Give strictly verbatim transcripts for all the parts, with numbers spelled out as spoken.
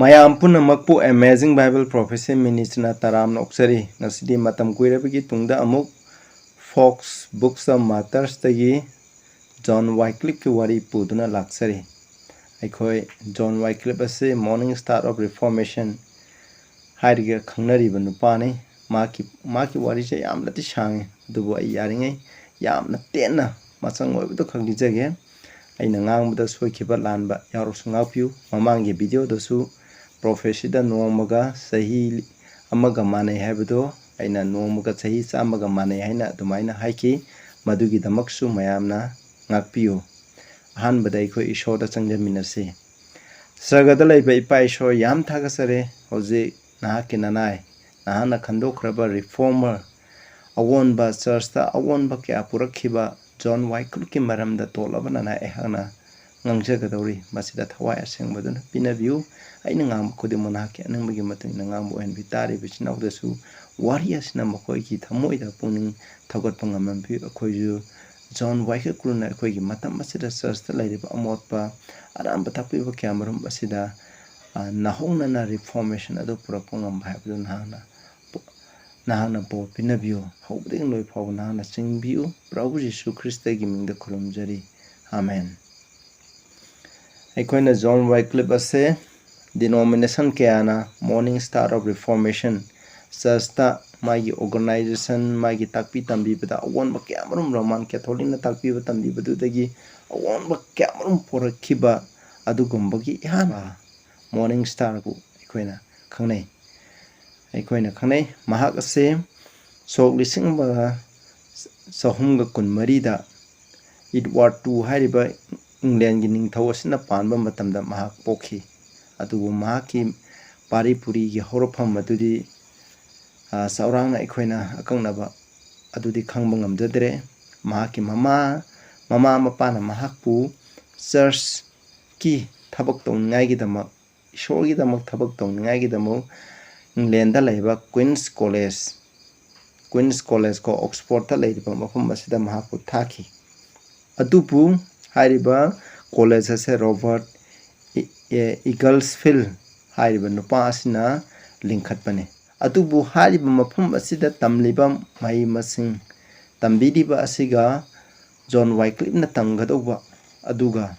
ꯃꯌꯥꯝ ꯄꯨꯝꯅꯃꯛꯄꯨ Amazing Bible Prophecy Ministryꯅ ꯇꯔꯥꯝꯅ ꯑꯣꯛꯆꯔꯤ꯫ ꯉꯁꯤꯗꯤ ꯃꯇꯝ ꯀꯨꯏꯔꯕꯒꯤ ꯇꯨꯡꯗ ꯑꯃꯨꯛ Fox Books of Martyrsꯇꯒꯤ John Wycliffeꯀꯤ ꯋꯥꯔꯤ ꯄꯨꯗꯨꯅ ꯂꯥꯛꯆꯔꯤ꯫ ꯑꯩꯈꯣꯏ John Wycliffe ꯑꯁꯤ Morning Star of Reformation ꯍꯥꯏꯔꯒ ꯈꯪꯅꯔꯤꯕ ꯅꯨꯄꯥꯅꯤ꯫ ꯃꯍꯥꯛꯀꯤ, ꯃꯍꯥꯛꯀꯤ ꯋꯥꯔꯤꯁꯦ ꯌꯥꯝꯅꯗꯤ ꯁꯥꯡꯉꯤ, ꯑꯗꯨꯕꯨ ꯑꯩ ꯌꯥꯔꯤꯉꯩ ꯌꯥꯝꯅ ꯇꯦꯟꯅ ꯃꯆꯪ ꯑꯣꯏꯕꯗꯨ ꯈꯛ ꯂꯤꯖꯒꯦ꯫ ꯑꯩꯅ ꯉꯥꯡꯕꯗ ꯁꯣꯏꯈꯤꯕ ꯂꯥꯟꯕ ꯌꯥꯎꯔꯁꯨ ꯉꯥꯛꯄꯤꯌꯨ꯫ ꯃꯃꯥꯡꯒꯤ videoꯗꯁꯨ prophecyꯗ ꯅꯣꯡꯃꯒ ꯆꯍꯤ ꯑꯃꯒ ꯃꯥꯟꯅꯩ ꯍꯥꯏꯕꯗꯣ ꯑꯩꯅ ꯅꯣꯡꯃꯒ ꯆꯍꯤ ꯆꯥꯝꯃꯒ ꯃꯥꯟꯅꯩ ꯍꯥꯏꯅ ꯑꯗꯨꯃꯥꯏꯅ ꯍꯥꯏꯈꯤ꯫ ꯃꯗꯨꯒꯤꯗꯃꯛꯁꯨ ꯃꯌꯥꯝꯅ ꯉꯥꯛꯄꯤꯌꯨ꯫ ꯑꯍꯥꯟꯕꯗ ꯑꯩꯈꯣꯏ ꯏꯁꯣꯔꯗ ꯆꯪꯖꯃꯤꯟꯅꯁꯤ꯫ ꯁ꯭ꯔꯒꯗ ꯂꯩꯕ ꯏꯄꯥ ꯏꯁꯣꯔ, ꯌꯥꯝ ꯊꯥꯒꯠꯆꯔꯦ꯫ ꯍꯧꯖꯤꯛ ꯅꯍꯥꯛꯀꯤ ꯅꯅꯥꯏ, ꯅꯍꯥꯛꯅ ꯈꯟꯗꯣꯛꯈ꯭ꯔꯕ reformer, ꯑꯑꯣꯟꯕ, churchꯇ ꯑꯑꯣꯟꯕ ꯀꯌꯥ ꯄꯨꯔꯛꯈꯤꯕ John Wycliffeꯀꯤ ꯃꯔꯝꯗ ꯇꯣꯜꯂꯕ ꯅꯅꯥꯏ ꯑꯩꯍꯥꯛꯅ ꯉꯥꯡꯖꯒꯗꯧꯔꯤ꯫ ꯃꯁꯤꯗ ꯊꯋꯥꯏ ꯑꯁꯦꯡꯕꯗꯨꯅ ꯄꯤꯅꯕꯤꯌꯨ꯫ ꯑꯩꯅ ꯉꯥꯡꯕ ꯈꯨꯗꯤꯡꯃꯛ ꯅꯍꯥꯛꯀꯤ ꯑꯅꯤꯡꯕꯒꯤ ꯃꯇꯨꯡ ꯏꯟꯅ ꯉꯥꯡꯕ ꯑꯣꯏꯍꯟꯕꯤꯌꯨ꯫ ꯇꯥꯔꯤꯕ ꯏꯆꯤꯟ ꯏꯅꯥꯎꯗꯁꯨ ꯋꯥꯔꯤ ꯑꯁꯤꯅ ꯃꯈꯣꯏꯒꯤ ꯊꯃꯣꯏꯗ ꯄꯨꯛꯅꯤꯡ ꯊꯧꯒꯠꯄ ꯉꯝꯍꯟꯕꯤꯌꯨ꯫ ꯑꯩꯈꯣꯏꯁꯨ John Wycliffeꯅ ꯑꯩꯈꯣꯏꯒꯤ ꯃꯇꯝ ꯑꯁꯤꯗ churchꯇ ꯂꯩꯔꯤꯕ ꯑꯃꯣꯠꯄ ꯑꯔꯥꯟꯕ ꯇꯥꯛꯄꯤꯕ ꯀꯌꯥꯃꯔꯨꯝ ꯑꯁꯤꯗ, ꯑ, ꯅꯧꯍꯧꯅꯅ reformation ꯑꯗꯨ ꯄꯨꯔꯛꯄ ꯉꯝꯕ ꯍꯥꯏꯕꯗꯨ ꯅꯍꯥꯛꯅ, ꯅꯍꯥꯛꯅ ꯕꯣꯔ ꯄꯤꯅꯕꯤꯌꯨ꯫ ꯍꯧꯕꯗꯒꯤ ꯂꯣꯏ ꯐꯥꯎꯕ ꯅꯍꯥꯛꯅ ꯆꯤꯡꯕꯤꯌꯨ꯫ ꯄ꯭ꯔꯚꯨ ꯖꯤꯁꯨ ꯈ꯭ꯔꯤꯁꯇꯒꯤ ꯃꯤꯡꯗ ꯈꯨꯔꯨꯝꯖꯔꯤ꯫ ꯑꯥꯃꯦꯟ꯫ ꯑꯩꯈꯣꯏꯅ John Wycliffe ꯑꯁꯦ denomination ꯀꯌꯥꯅ Morning Star of Reformation churchꯇ ꯃꯥꯒꯤ organization, ꯃꯥꯒꯤ ꯇꯥꯛꯄꯤ ꯇꯝꯕꯤꯕꯗ ꯑꯑꯣꯟꯕ ꯀꯌꯥꯃꯔꯨꯝ, Roman Catholicꯅ ꯇꯥꯛꯄꯤꯕ ꯇꯝꯕꯤꯕꯗꯨꯗꯒꯤ ꯑꯑꯣꯟꯕ ꯀꯌꯥꯃꯔꯨꯝ ꯄꯨꯔꯛꯈꯤꯕ ꯑꯗꯨꯒꯨꯝꯕꯒꯤ ꯏꯍꯥꯟ Morning Starꯕꯨ ꯑꯩꯈꯣꯏꯅ ꯈꯪꯅꯩ꯫ ꯑꯩꯈꯣꯏꯅ ꯈꯪꯅꯩ꯫ ꯃꯍꯥꯛ ꯑꯁꯦ ꯁꯣꯛ ꯂꯤꯁꯤꯡ ꯑꯃꯒ ꯆꯍꯨꯝꯒ ꯀꯨꯟꯃꯔꯤꯗ Edward two ꯍꯥꯏꯔꯤꯕ Englandꯒꯤ ꯅꯤꯡꯊꯧ ꯑꯁꯤꯅ ꯄꯥꯟꯕ ꯃꯇꯝꯗ ꯃꯍꯥꯛ ꯄꯣꯛꯈꯤ꯫ ꯑꯗꯨꯕꯨ ꯃꯍꯥꯛꯀꯤ ꯄꯥꯔꯤ ꯄꯨꯔꯤꯒꯤ ꯍꯧꯔꯛꯐꯝ ꯑꯗꯨꯗꯤ, ꯑ, ꯆꯥꯎꯔꯥꯛꯅ ꯑꯩꯈꯣꯏꯅ ꯑꯀꯛꯅꯕ ꯑꯗꯨꯗꯤ ꯈꯪꯕ ꯉꯝꯖꯗ꯭ꯔꯦ꯫ ꯃꯍꯥꯛꯀꯤ ꯃꯃꯥ, ꯃꯃꯥ ꯃꯄꯥꯅ ꯃꯍꯥꯛꯄꯨ churchꯀꯤ ꯊꯕꯛ ꯇꯧꯅꯤꯡꯉꯥꯏꯒꯤꯗꯃꯛ, ꯏꯁꯣꯔꯒꯤꯗꯃꯛ ꯊꯕꯛ ꯇꯧꯅꯤꯡꯉꯥꯏꯒꯤꯗꯃꯛ Englandꯗ ꯂꯩꯕ Queen's College, Queen's College ꯀꯣ, Oxfordꯇ ꯂꯩꯔꯤꯕ ꯃꯐꯝ ꯑꯁꯤꯗ ꯃꯍꯥꯛꯄꯨ ꯊꯥꯈꯤ꯫ ꯑꯗꯨꯕꯨ ꯍꯥꯏꯔꯤꯕ college ꯑꯁꯦ Robert E-, E-, Eaglesfield ꯍꯥꯏꯔꯤꯕ ꯅꯨꯄꯥ ꯑꯁꯤꯅ ꯂꯤꯡꯈꯠꯄꯅꯤ꯫ ꯑꯗꯨꯕꯨ ꯍꯥꯏꯔꯤꯕ ꯃꯐꯝ ꯑꯁꯤꯗ ꯇꯝꯂꯤꯕ ꯃꯍꯩ ꯃꯁꯤꯡ ꯇꯝꯕꯤꯔꯤꯕ ꯑꯁꯤꯒ ꯖꯣꯟ ꯋꯥꯏꯀ꯭ꯂꯤꯞꯅ ꯇꯝꯒꯗꯧꯕ ꯑꯗꯨꯒ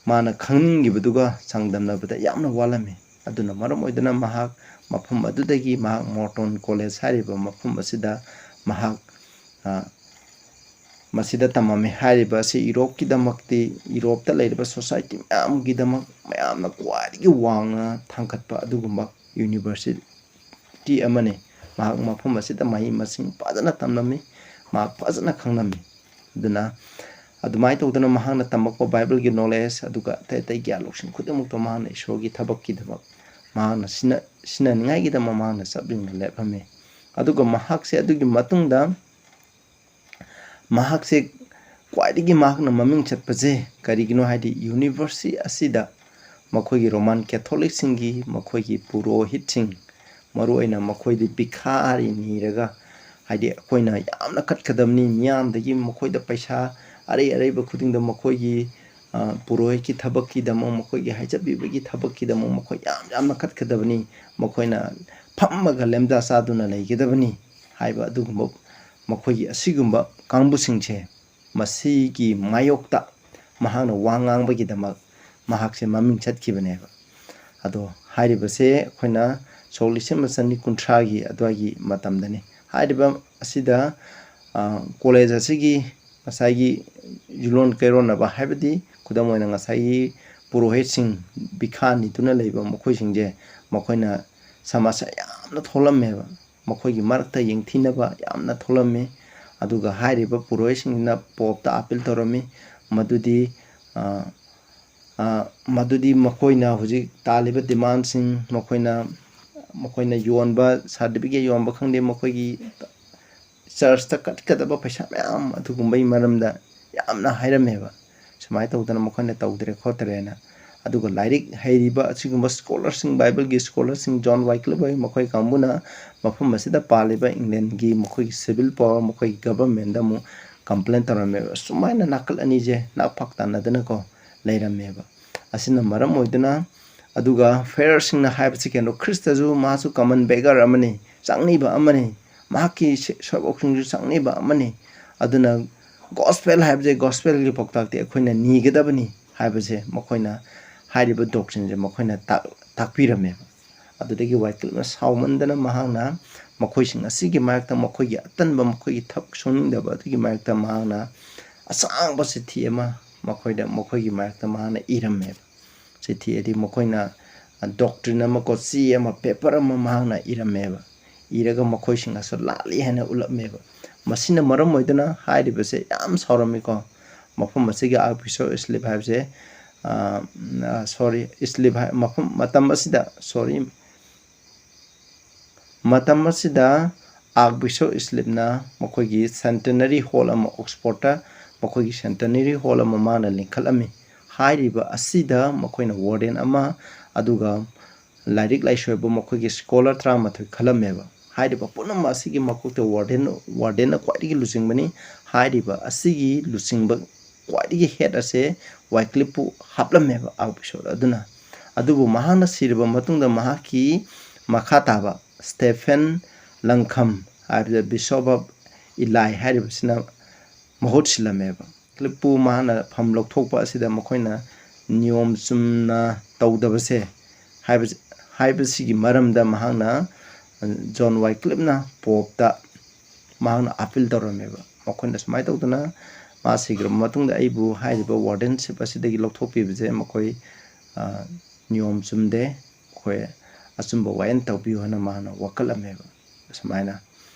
ꯃꯥꯅ ꯈꯪꯅꯤꯡꯉꯤꯕꯗꯨꯒ ꯆꯥꯡꯗꯝꯅꯕꯗ ꯌꯥꯝꯅ ꯋꯥꯠꯂꯝꯃꯤ꯫ ꯑꯗꯨꯅ ꯃꯔꯝ ꯑꯣꯏꯗꯨꯅ ꯃꯍꯥꯛ ꯃꯐꯝ ꯑꯗꯨꯗꯒꯤ ꯃꯍꯥꯛ ꯃꯣꯔꯇꯣꯟ ꯀꯣꯂꯦꯖ ꯍꯥꯏꯔꯤꯕ ꯃꯐꯝ ꯑꯁꯤꯗ ꯃꯍꯥꯛ, ꯑ, ꯃꯁꯤꯗ ꯇꯝꯃꯝꯃꯤ꯫ ꯍꯥꯏꯔꯤꯕ ꯑꯁꯤ ꯌꯨꯔꯣꯞꯀꯤꯗꯃꯛꯇꯤ, ꯌꯨꯔꯣꯞꯇ ꯂꯩꯔꯤꯕ ꯁꯣꯁꯥꯏꯇꯤ ꯃꯌꯥꯝꯒꯤꯗꯃꯛ ꯃꯌꯥꯝꯅ ꯈ꯭ꯋꯥꯏꯗꯒꯤ ꯋꯥꯡꯅ ꯊꯥꯡꯒꯠꯄ ꯑꯗꯨꯒꯨꯝꯕ ꯌꯨꯅꯤꯚꯔꯁꯤꯇꯤ ꯑꯃꯅꯤ꯫ ꯃꯍꯥꯛ ꯃꯐꯝ ꯑꯁꯤꯗ ꯃꯍꯩ ꯃꯁꯤꯡ ꯐꯖꯅ ꯇꯝꯂꯝꯃꯤ, ꯃꯍꯥꯛ ꯐꯖꯅ ꯈꯪꯂꯝꯃꯤ꯫ ꯑꯗꯨꯅ ꯑꯗꯨꯃꯥꯏꯅ ꯇꯧꯗꯅ ꯃꯍꯥꯛꯅ ꯇꯝꯃꯛꯄ ꯕꯥꯏꯕꯜꯒꯤ ꯅꯣꯂꯦꯖ, ꯑꯗꯨꯒ ꯑꯇꯩ ꯑꯇꯩ ꯒ꯭ꯌꯥꯟ ꯂꯧꯁꯤꯡ ꯈꯨꯗꯤꯡꯃꯛꯇꯣ ꯃꯍꯥꯛꯅ ꯏꯁꯣꯔꯒꯤ ꯊꯕꯛꯀꯤꯗꯃꯛ ꯃꯍꯥꯛꯅ ꯁꯤꯟꯅ-, ꯁꯤꯟꯅꯅꯤꯡꯉꯥꯏꯒꯤꯗꯃꯛ ꯃꯍꯥꯛꯅ ꯆꯞ ꯌꯨꯡꯅ ꯂꯦꯞꯂꯝꯃꯤ꯫ ꯑꯗꯨꯒ ꯃꯍꯥꯛꯁꯦ ꯑꯗꯨꯒꯤ ꯃꯇꯨꯡꯗ ꯃꯍꯥꯛꯁꯦ ꯈ꯭ꯋꯥꯏꯗꯒꯤ ꯃꯍꯥꯛꯅ ꯃꯃꯤꯡ ꯆꯠꯄꯁꯦ ꯀꯔꯤꯒꯤꯅꯣ ꯍꯥꯏꯗꯤ ꯌꯨꯅꯤꯚꯔꯁꯤꯇꯤ ꯑꯁꯤꯗ ꯃꯈꯣꯏꯒꯤ ꯔꯣꯃꯥꯟ ꯀꯦꯊꯣꯂꯤꯛꯁꯤꯡꯒꯤ, ꯃꯈꯣꯏꯒꯤ ꯄꯨꯔꯣꯍꯤꯠꯁꯤꯡ, ꯃꯔꯨꯑꯣꯏꯅ ꯃꯈꯣꯏꯗꯤ ꯚꯤꯈꯥꯔꯤ ꯅꯤꯔꯒ, ꯍꯥꯏꯗꯤ ꯑꯩꯈꯣꯏꯅ ꯌꯥꯝꯅ ꯀꯠꯀꯗꯕꯅꯤ, ꯃꯤꯌꯥꯝꯗꯒꯤ ꯃꯈꯣꯏꯗ ꯄꯩꯁꯥ ꯑꯔꯩ ꯑꯔꯩꯕ ꯈꯨꯗꯤꯡꯗ ꯃꯈꯣꯏꯒꯤ, ꯑ, ꯄꯨꯔꯣꯍꯤꯠꯀꯤ ꯊꯕꯛꯀꯤꯗꯃꯛ, ꯃꯈꯣꯏꯒꯤ ꯍꯥꯏꯖꯕꯤꯕꯒꯤ ꯊꯕꯛꯀꯤꯗꯃꯛ ꯃꯈꯣꯏ ꯌꯥꯝ ꯌꯥꯝꯅ ꯀꯠꯀꯗꯕꯅꯤ, ꯃꯈꯣꯏꯅ ꯐꯝꯃꯒ ꯂꯦꯝꯖꯥ ꯆꯥꯗꯨꯅ ꯂꯩꯒꯗꯕꯅꯤ ꯍꯥꯏꯕ ꯑꯗꯨꯒꯨꯝꯕ ꯃꯈꯣꯏꯒꯤ ꯑꯁꯤꯒꯨꯝꯕ ꯀꯥꯡꯕꯨꯁꯤꯡꯁꯦ, ꯃꯁꯤꯒꯤ ꯃꯥꯌꯣꯛꯇ ꯃꯍꯥꯛꯅ ꯋꯥ ꯉꯥꯡꯕꯒꯤꯗꯃꯛ ꯃꯍꯥꯛꯁꯦ ꯃꯃꯤꯡ ꯆꯠꯈꯤꯕꯅꯦꯕ꯫ ꯑꯗꯣ ꯍꯥꯏꯔꯤꯕꯁꯦ ꯑꯩꯈꯣꯏꯅ ꯁꯣꯛ ꯂꯤꯁꯤꯡ ꯑꯃ ꯆꯅꯤ ꯀꯨꯟꯊ꯭ꯔꯥꯒꯤ ꯑꯗꯨꯋꯥꯏꯒꯤ ꯃꯇꯝꯗꯅꯤ꯫ ꯍꯥꯏꯔꯤꯕ ꯑꯁꯤꯗ, ꯑ, ꯀꯣꯂꯦꯖ ꯑꯁꯤꯒꯤ ꯉꯁꯥꯏꯒꯤ ꯌꯨꯂꯣꯟ ꯀꯩꯔꯣꯟꯅꯕ, ꯍꯥꯏꯕꯗꯤ ꯈꯨꯗꯝ ꯑꯣꯏꯅ ꯉꯁꯥꯏꯒꯤ ꯄꯨꯔꯣꯍꯤꯠꯁꯤꯡ, ꯚꯤꯈꯥ ꯅꯤꯗꯨꯅ ꯂꯩꯕ ꯃꯈꯣꯏꯁꯤꯡꯁꯦ, ꯃꯈꯣꯏꯅ ꯁꯃꯁ꯭ꯌꯥ ꯌꯥꯝꯅ ꯊꯣꯛꯂꯝꯃꯦꯕ꯫ ꯃꯈꯣꯏꯒꯤ ꯃꯔꯛꯇ ꯌꯦꯡꯊꯤꯅꯕ ꯌꯥꯝꯅ ꯊꯣꯛꯂꯝꯃꯤ꯫ ꯑꯗꯨꯒ ꯍꯥꯏꯔꯤꯕ ꯄꯨꯔꯣꯍꯤꯠꯁꯤꯡꯁꯤꯅ ꯄꯣꯞꯇ ꯑꯥꯄꯤꯜ ꯇꯧꯔꯝꯃꯤ, ꯃꯗꯨꯗꯤ, ꯑ, ꯑ, ꯃꯗꯨꯗꯤ ꯃꯈꯣꯏꯅ ꯍꯧꯖꯤꯛ ꯇꯥꯜꯂꯤꯕ ꯗꯤꯃꯥꯟꯁꯤꯡ, ꯃꯈꯣꯏꯅ, ꯃꯈꯣꯏꯅ ꯌꯣꯟꯕ, ꯁꯥꯔꯇꯤꯐꯤꯀꯦꯠ ꯌꯣꯟꯕ ꯈꯪꯗꯦ, ꯃꯈꯣꯏꯒꯤ ꯆꯔꯆꯇ ꯀꯠꯀꯗꯕ ꯄꯩꯁꯥ ꯃꯌꯥꯝ ꯑꯗꯨꯒꯨꯝꯕꯒꯤ ꯃꯔꯝꯗ ꯌꯥꯝꯅ ꯍꯥꯏꯔꯝꯃꯦꯕ꯫ ꯁꯨꯃꯥꯏꯅ ꯇꯧꯗꯅ ꯃꯈꯣꯏꯅ ꯇꯧꯗ꯭ꯔꯦ ꯈꯣꯠꯇ꯭ꯔꯦꯅ꯫ ꯑꯗꯨꯒ ꯂꯥꯏꯔꯤꯛ ꯍꯩꯔꯤꯕ ꯑꯁꯤꯒꯨꯝꯕ ꯁ꯭ꯀꯣꯂꯔꯁꯤꯡ, ꯕꯥꯏꯕꯜꯒꯤ ꯁ꯭ꯀꯣꯂꯔꯁꯤꯡ, ꯖꯣꯟ ꯋꯥꯏꯀ꯭ꯂꯤꯞ ꯍꯣꯏ, ꯃꯈꯣꯏ ꯀꯥꯡꯕꯨꯅ ꯃꯐꯝ ꯑꯁꯤꯗ ꯄꯥꯜꯂꯤꯕ ꯏꯪꯂꯦꯟꯒꯤ ꯃꯈꯣꯏꯒꯤ ꯁꯤꯚꯤꯜ ꯄꯥꯋꯔ, ꯃꯈꯣꯏꯒꯤ ꯒꯚꯔꯟꯃꯦꯟꯗ ꯑꯃꯨꯛ ꯀꯝꯄ꯭ꯂꯦꯟ ꯇꯧꯔꯝꯃꯦꯕ꯫ ꯁꯨꯃꯥꯏꯅ ꯅꯥꯀꯜ ꯑꯅꯤꯁꯦ ꯅꯥꯛꯐꯥꯛ ꯇꯥꯟꯅꯗꯅꯀꯣ ꯂꯩꯔꯝꯃꯦꯕ꯫ ꯑꯁꯤꯅ ꯃꯔꯝ ꯑꯣꯏꯗꯨꯅ ꯑꯗꯨꯒ ꯐꯦꯔꯤꯁꯤꯡꯅ ꯍꯥꯏꯕꯁꯤ ꯀꯩꯅꯣ? ꯈ꯭ꯔꯤꯁꯇꯁꯨ ꯃꯥꯁꯨ common beggar ꯑꯃꯅꯤ, ꯆꯥꯛꯅꯤꯕ ꯑꯃꯅꯤ, ꯃꯍꯥꯛꯀꯤ ꯁꯦ-, ꯁꯦꯕꯣꯛꯁꯤꯡꯁꯨ ꯆꯥꯛꯅꯤꯕ ꯑꯃꯅꯤ꯫ ꯑꯗꯨꯅ gospel ꯍꯥꯏꯕꯁꯦ, gospelꯒꯤ ꯄꯥꯎꯇꯥꯛꯇꯤ ꯑꯩꯈꯣꯏꯅ ꯅꯤꯒꯗꯕꯅꯤ ꯍꯥꯏꯕꯁꯦ ꯃꯈꯣꯏꯅ, ꯍꯥꯏꯔꯤꯕ doctrineꯁꯦ ꯃꯈꯣꯏꯅ ꯇꯥꯛ-, ꯇꯥꯛꯄꯤꯔꯝꯃꯦꯕ꯫ ꯑꯗꯨꯗꯒꯤ ꯋꯥꯏꯀ꯭ꯂꯤꯞꯅ ꯁꯥꯎꯃꯟꯗꯅ ꯃꯍꯥꯛꯅ ꯃꯈꯣꯏꯁꯤꯡ ꯑꯁꯤꯒꯤ ꯃꯥꯌꯣꯛꯇ, ꯃꯈꯣꯏꯒꯤ ꯑꯇꯟꯕ, ꯃꯈꯣꯏꯒꯤ ꯊꯕꯛ ꯁꯨꯅꯤꯡꯗꯕ ꯑꯗꯨꯒꯤ ꯃꯥꯌꯣꯛꯇ ꯃꯍꯥꯛꯅ ꯑꯁꯥꯡꯕ ꯆꯤꯊꯤ ꯑꯃ ꯃꯈꯣꯏꯗ, ꯃꯈꯣꯏꯒꯤ ꯃꯥꯌꯣꯛꯇ ꯃꯍꯥꯛꯅ ꯏꯔꯝꯃꯦꯕ꯫ ꯆꯤꯊꯤ ꯑꯗꯤ ꯃꯈꯣꯏꯅ, ꯑ, doctrine ꯑꯃ ꯀꯣ, ꯆꯦ ꯑꯃ, paper ꯑꯃ ꯃꯍꯥꯛꯅ ꯏꯔꯝꯃꯦꯕ꯫ ꯏꯔꯒ ꯃꯈꯣꯏꯁꯤꯡ ꯑꯁꯨ ꯂꯥꯜꯂꯤ ꯍꯥꯏꯅ ꯎꯠꯂꯝꯃꯦꯕ꯫ ꯃꯁꯤꯅ ꯃꯔꯝ ꯑꯣꯏꯗꯨꯅ ꯍꯥꯏꯔꯤꯕꯁꯦ ꯌꯥꯝ ꯁꯥꯎꯔꯝꯃꯤꯀꯣ꯫ ꯃꯐꯝ ꯑꯁꯤꯒꯤ Archbishop Islip ꯍꯥꯏꯕꯁꯦ, ꯑ, ꯑ, sorry, Islip ꯍꯥꯏ-, ꯃꯐꯝ, ꯃꯇꯝ ꯑꯁꯤꯗ, sorry, ꯃꯇꯝ ꯑꯁꯤꯗ Archbishop Islipꯅ ꯃꯈꯣꯏꯒꯤ centenary hall ꯑꯃ, Oxfordꯇ ꯃꯈꯣꯏꯒꯤ centenary hall ꯑꯃ ꯃꯥꯅ ꯂꯤꯡꯈꯠꯂꯝꯃꯤ꯫ ꯍꯥꯏꯔꯤꯕ ꯑꯁꯤꯗ ꯃꯈꯣꯏꯅ warden ꯑꯃ, ꯑꯗꯨꯒ ꯂꯥꯏꯔꯤꯛ ꯂꯥꯏꯁꯨ ꯍꯩꯕ ꯃꯈꯣꯏꯒꯤ scholar ꯇꯔꯥꯃꯥꯊꯣꯏ ꯈꯜꯂꯝꯃꯦꯕ꯫ ꯍꯥꯏꯔꯤꯕ ꯄꯨꯝꯅꯃꯛ ꯑꯁꯤꯒꯤ ꯃꯀꯣꯛꯇ warden, wardenꯅ ꯈ꯭ꯋꯥꯏꯗꯒꯤ ꯂꯨꯆꯤꯡꯕꯅꯤ꯫ ꯍꯥꯏꯔꯤꯕ ꯑꯁꯤꯒꯤ ꯂꯨꯆꯤꯡꯕ ꯈ꯭ꯋꯥꯏꯗꯒꯤ head ꯑꯁꯦ ꯋꯥꯏꯀ꯭ꯂꯤꯞꯄꯨ ꯍꯥꯞꯂꯝꯃꯦꯕ Archbishop ꯑꯗꯨꯅ꯫ ꯑꯗꯨꯕꯨ ꯃꯍꯥꯛꯅ ꯁꯤꯔꯕ ꯃꯇꯨꯡꯗ ꯃꯍꯥꯛꯀꯤ ꯃꯈꯥ ꯇꯥꯕ Stephen Langckham ꯍꯥꯏꯕꯗ Bishop of Ely ꯍꯥꯏꯔꯤꯕꯁꯤꯅ ꯃꯍꯨꯠ ꯁꯤꯜꯂꯝꯃꯦꯕ꯫ ꯋꯥꯏꯀ꯭ꯂꯤꯞꯄꯨ ꯃꯍꯥꯛꯅ ꯐꯝ ꯂꯧꯊꯣꯛꯄ ꯑꯁꯤꯗ ꯃꯈꯣꯏꯅ ꯅꯤꯌꯣꯝ ꯆꯨꯝꯅ ꯇꯧꯗꯕꯁꯦ ꯍꯥꯏꯕꯁꯤ-, ꯍꯥꯏꯕꯁꯤꯒꯤ ꯃꯔꯝꯗ ꯃꯍꯥꯛꯅ, ꯖꯣꯟ ꯋꯥꯏꯀ꯭ꯂꯤꯞꯅ ꯄꯣꯞꯇ ꯃꯍꯥꯛꯅ appeal ꯇꯧꯔꯝꯃꯦꯕ꯫ ꯃꯈꯣꯏꯅ ꯁꯨꯃꯥꯏꯅ ꯇꯧꯗꯅ ꯃꯥ ꯁꯤꯈ꯭ꯔꯕ ꯃꯇꯨꯡꯗ ꯑꯩꯕꯨ ꯍꯥꯏꯔꯤꯕ wardenship ꯑꯁꯤꯗꯒꯤ ꯂꯧꯊꯣꯛꯄꯤꯕꯁꯦ ꯃꯈꯣꯏ, ꯑ, ꯅꯤꯌꯣꯝ ꯆꯨꯝꯗꯦ, ꯑꯩꯈꯣꯏ ꯑꯆꯨꯝꯕ ꯋꯥꯌꯦꯜ ꯇꯧꯕꯤꯌꯨ ꯍꯥꯏꯅ ꯃꯥꯅ ꯋꯥꯀꯠꯂꯝꯃꯦꯕ꯫ ꯑꯁꯨꯃꯥꯏꯅ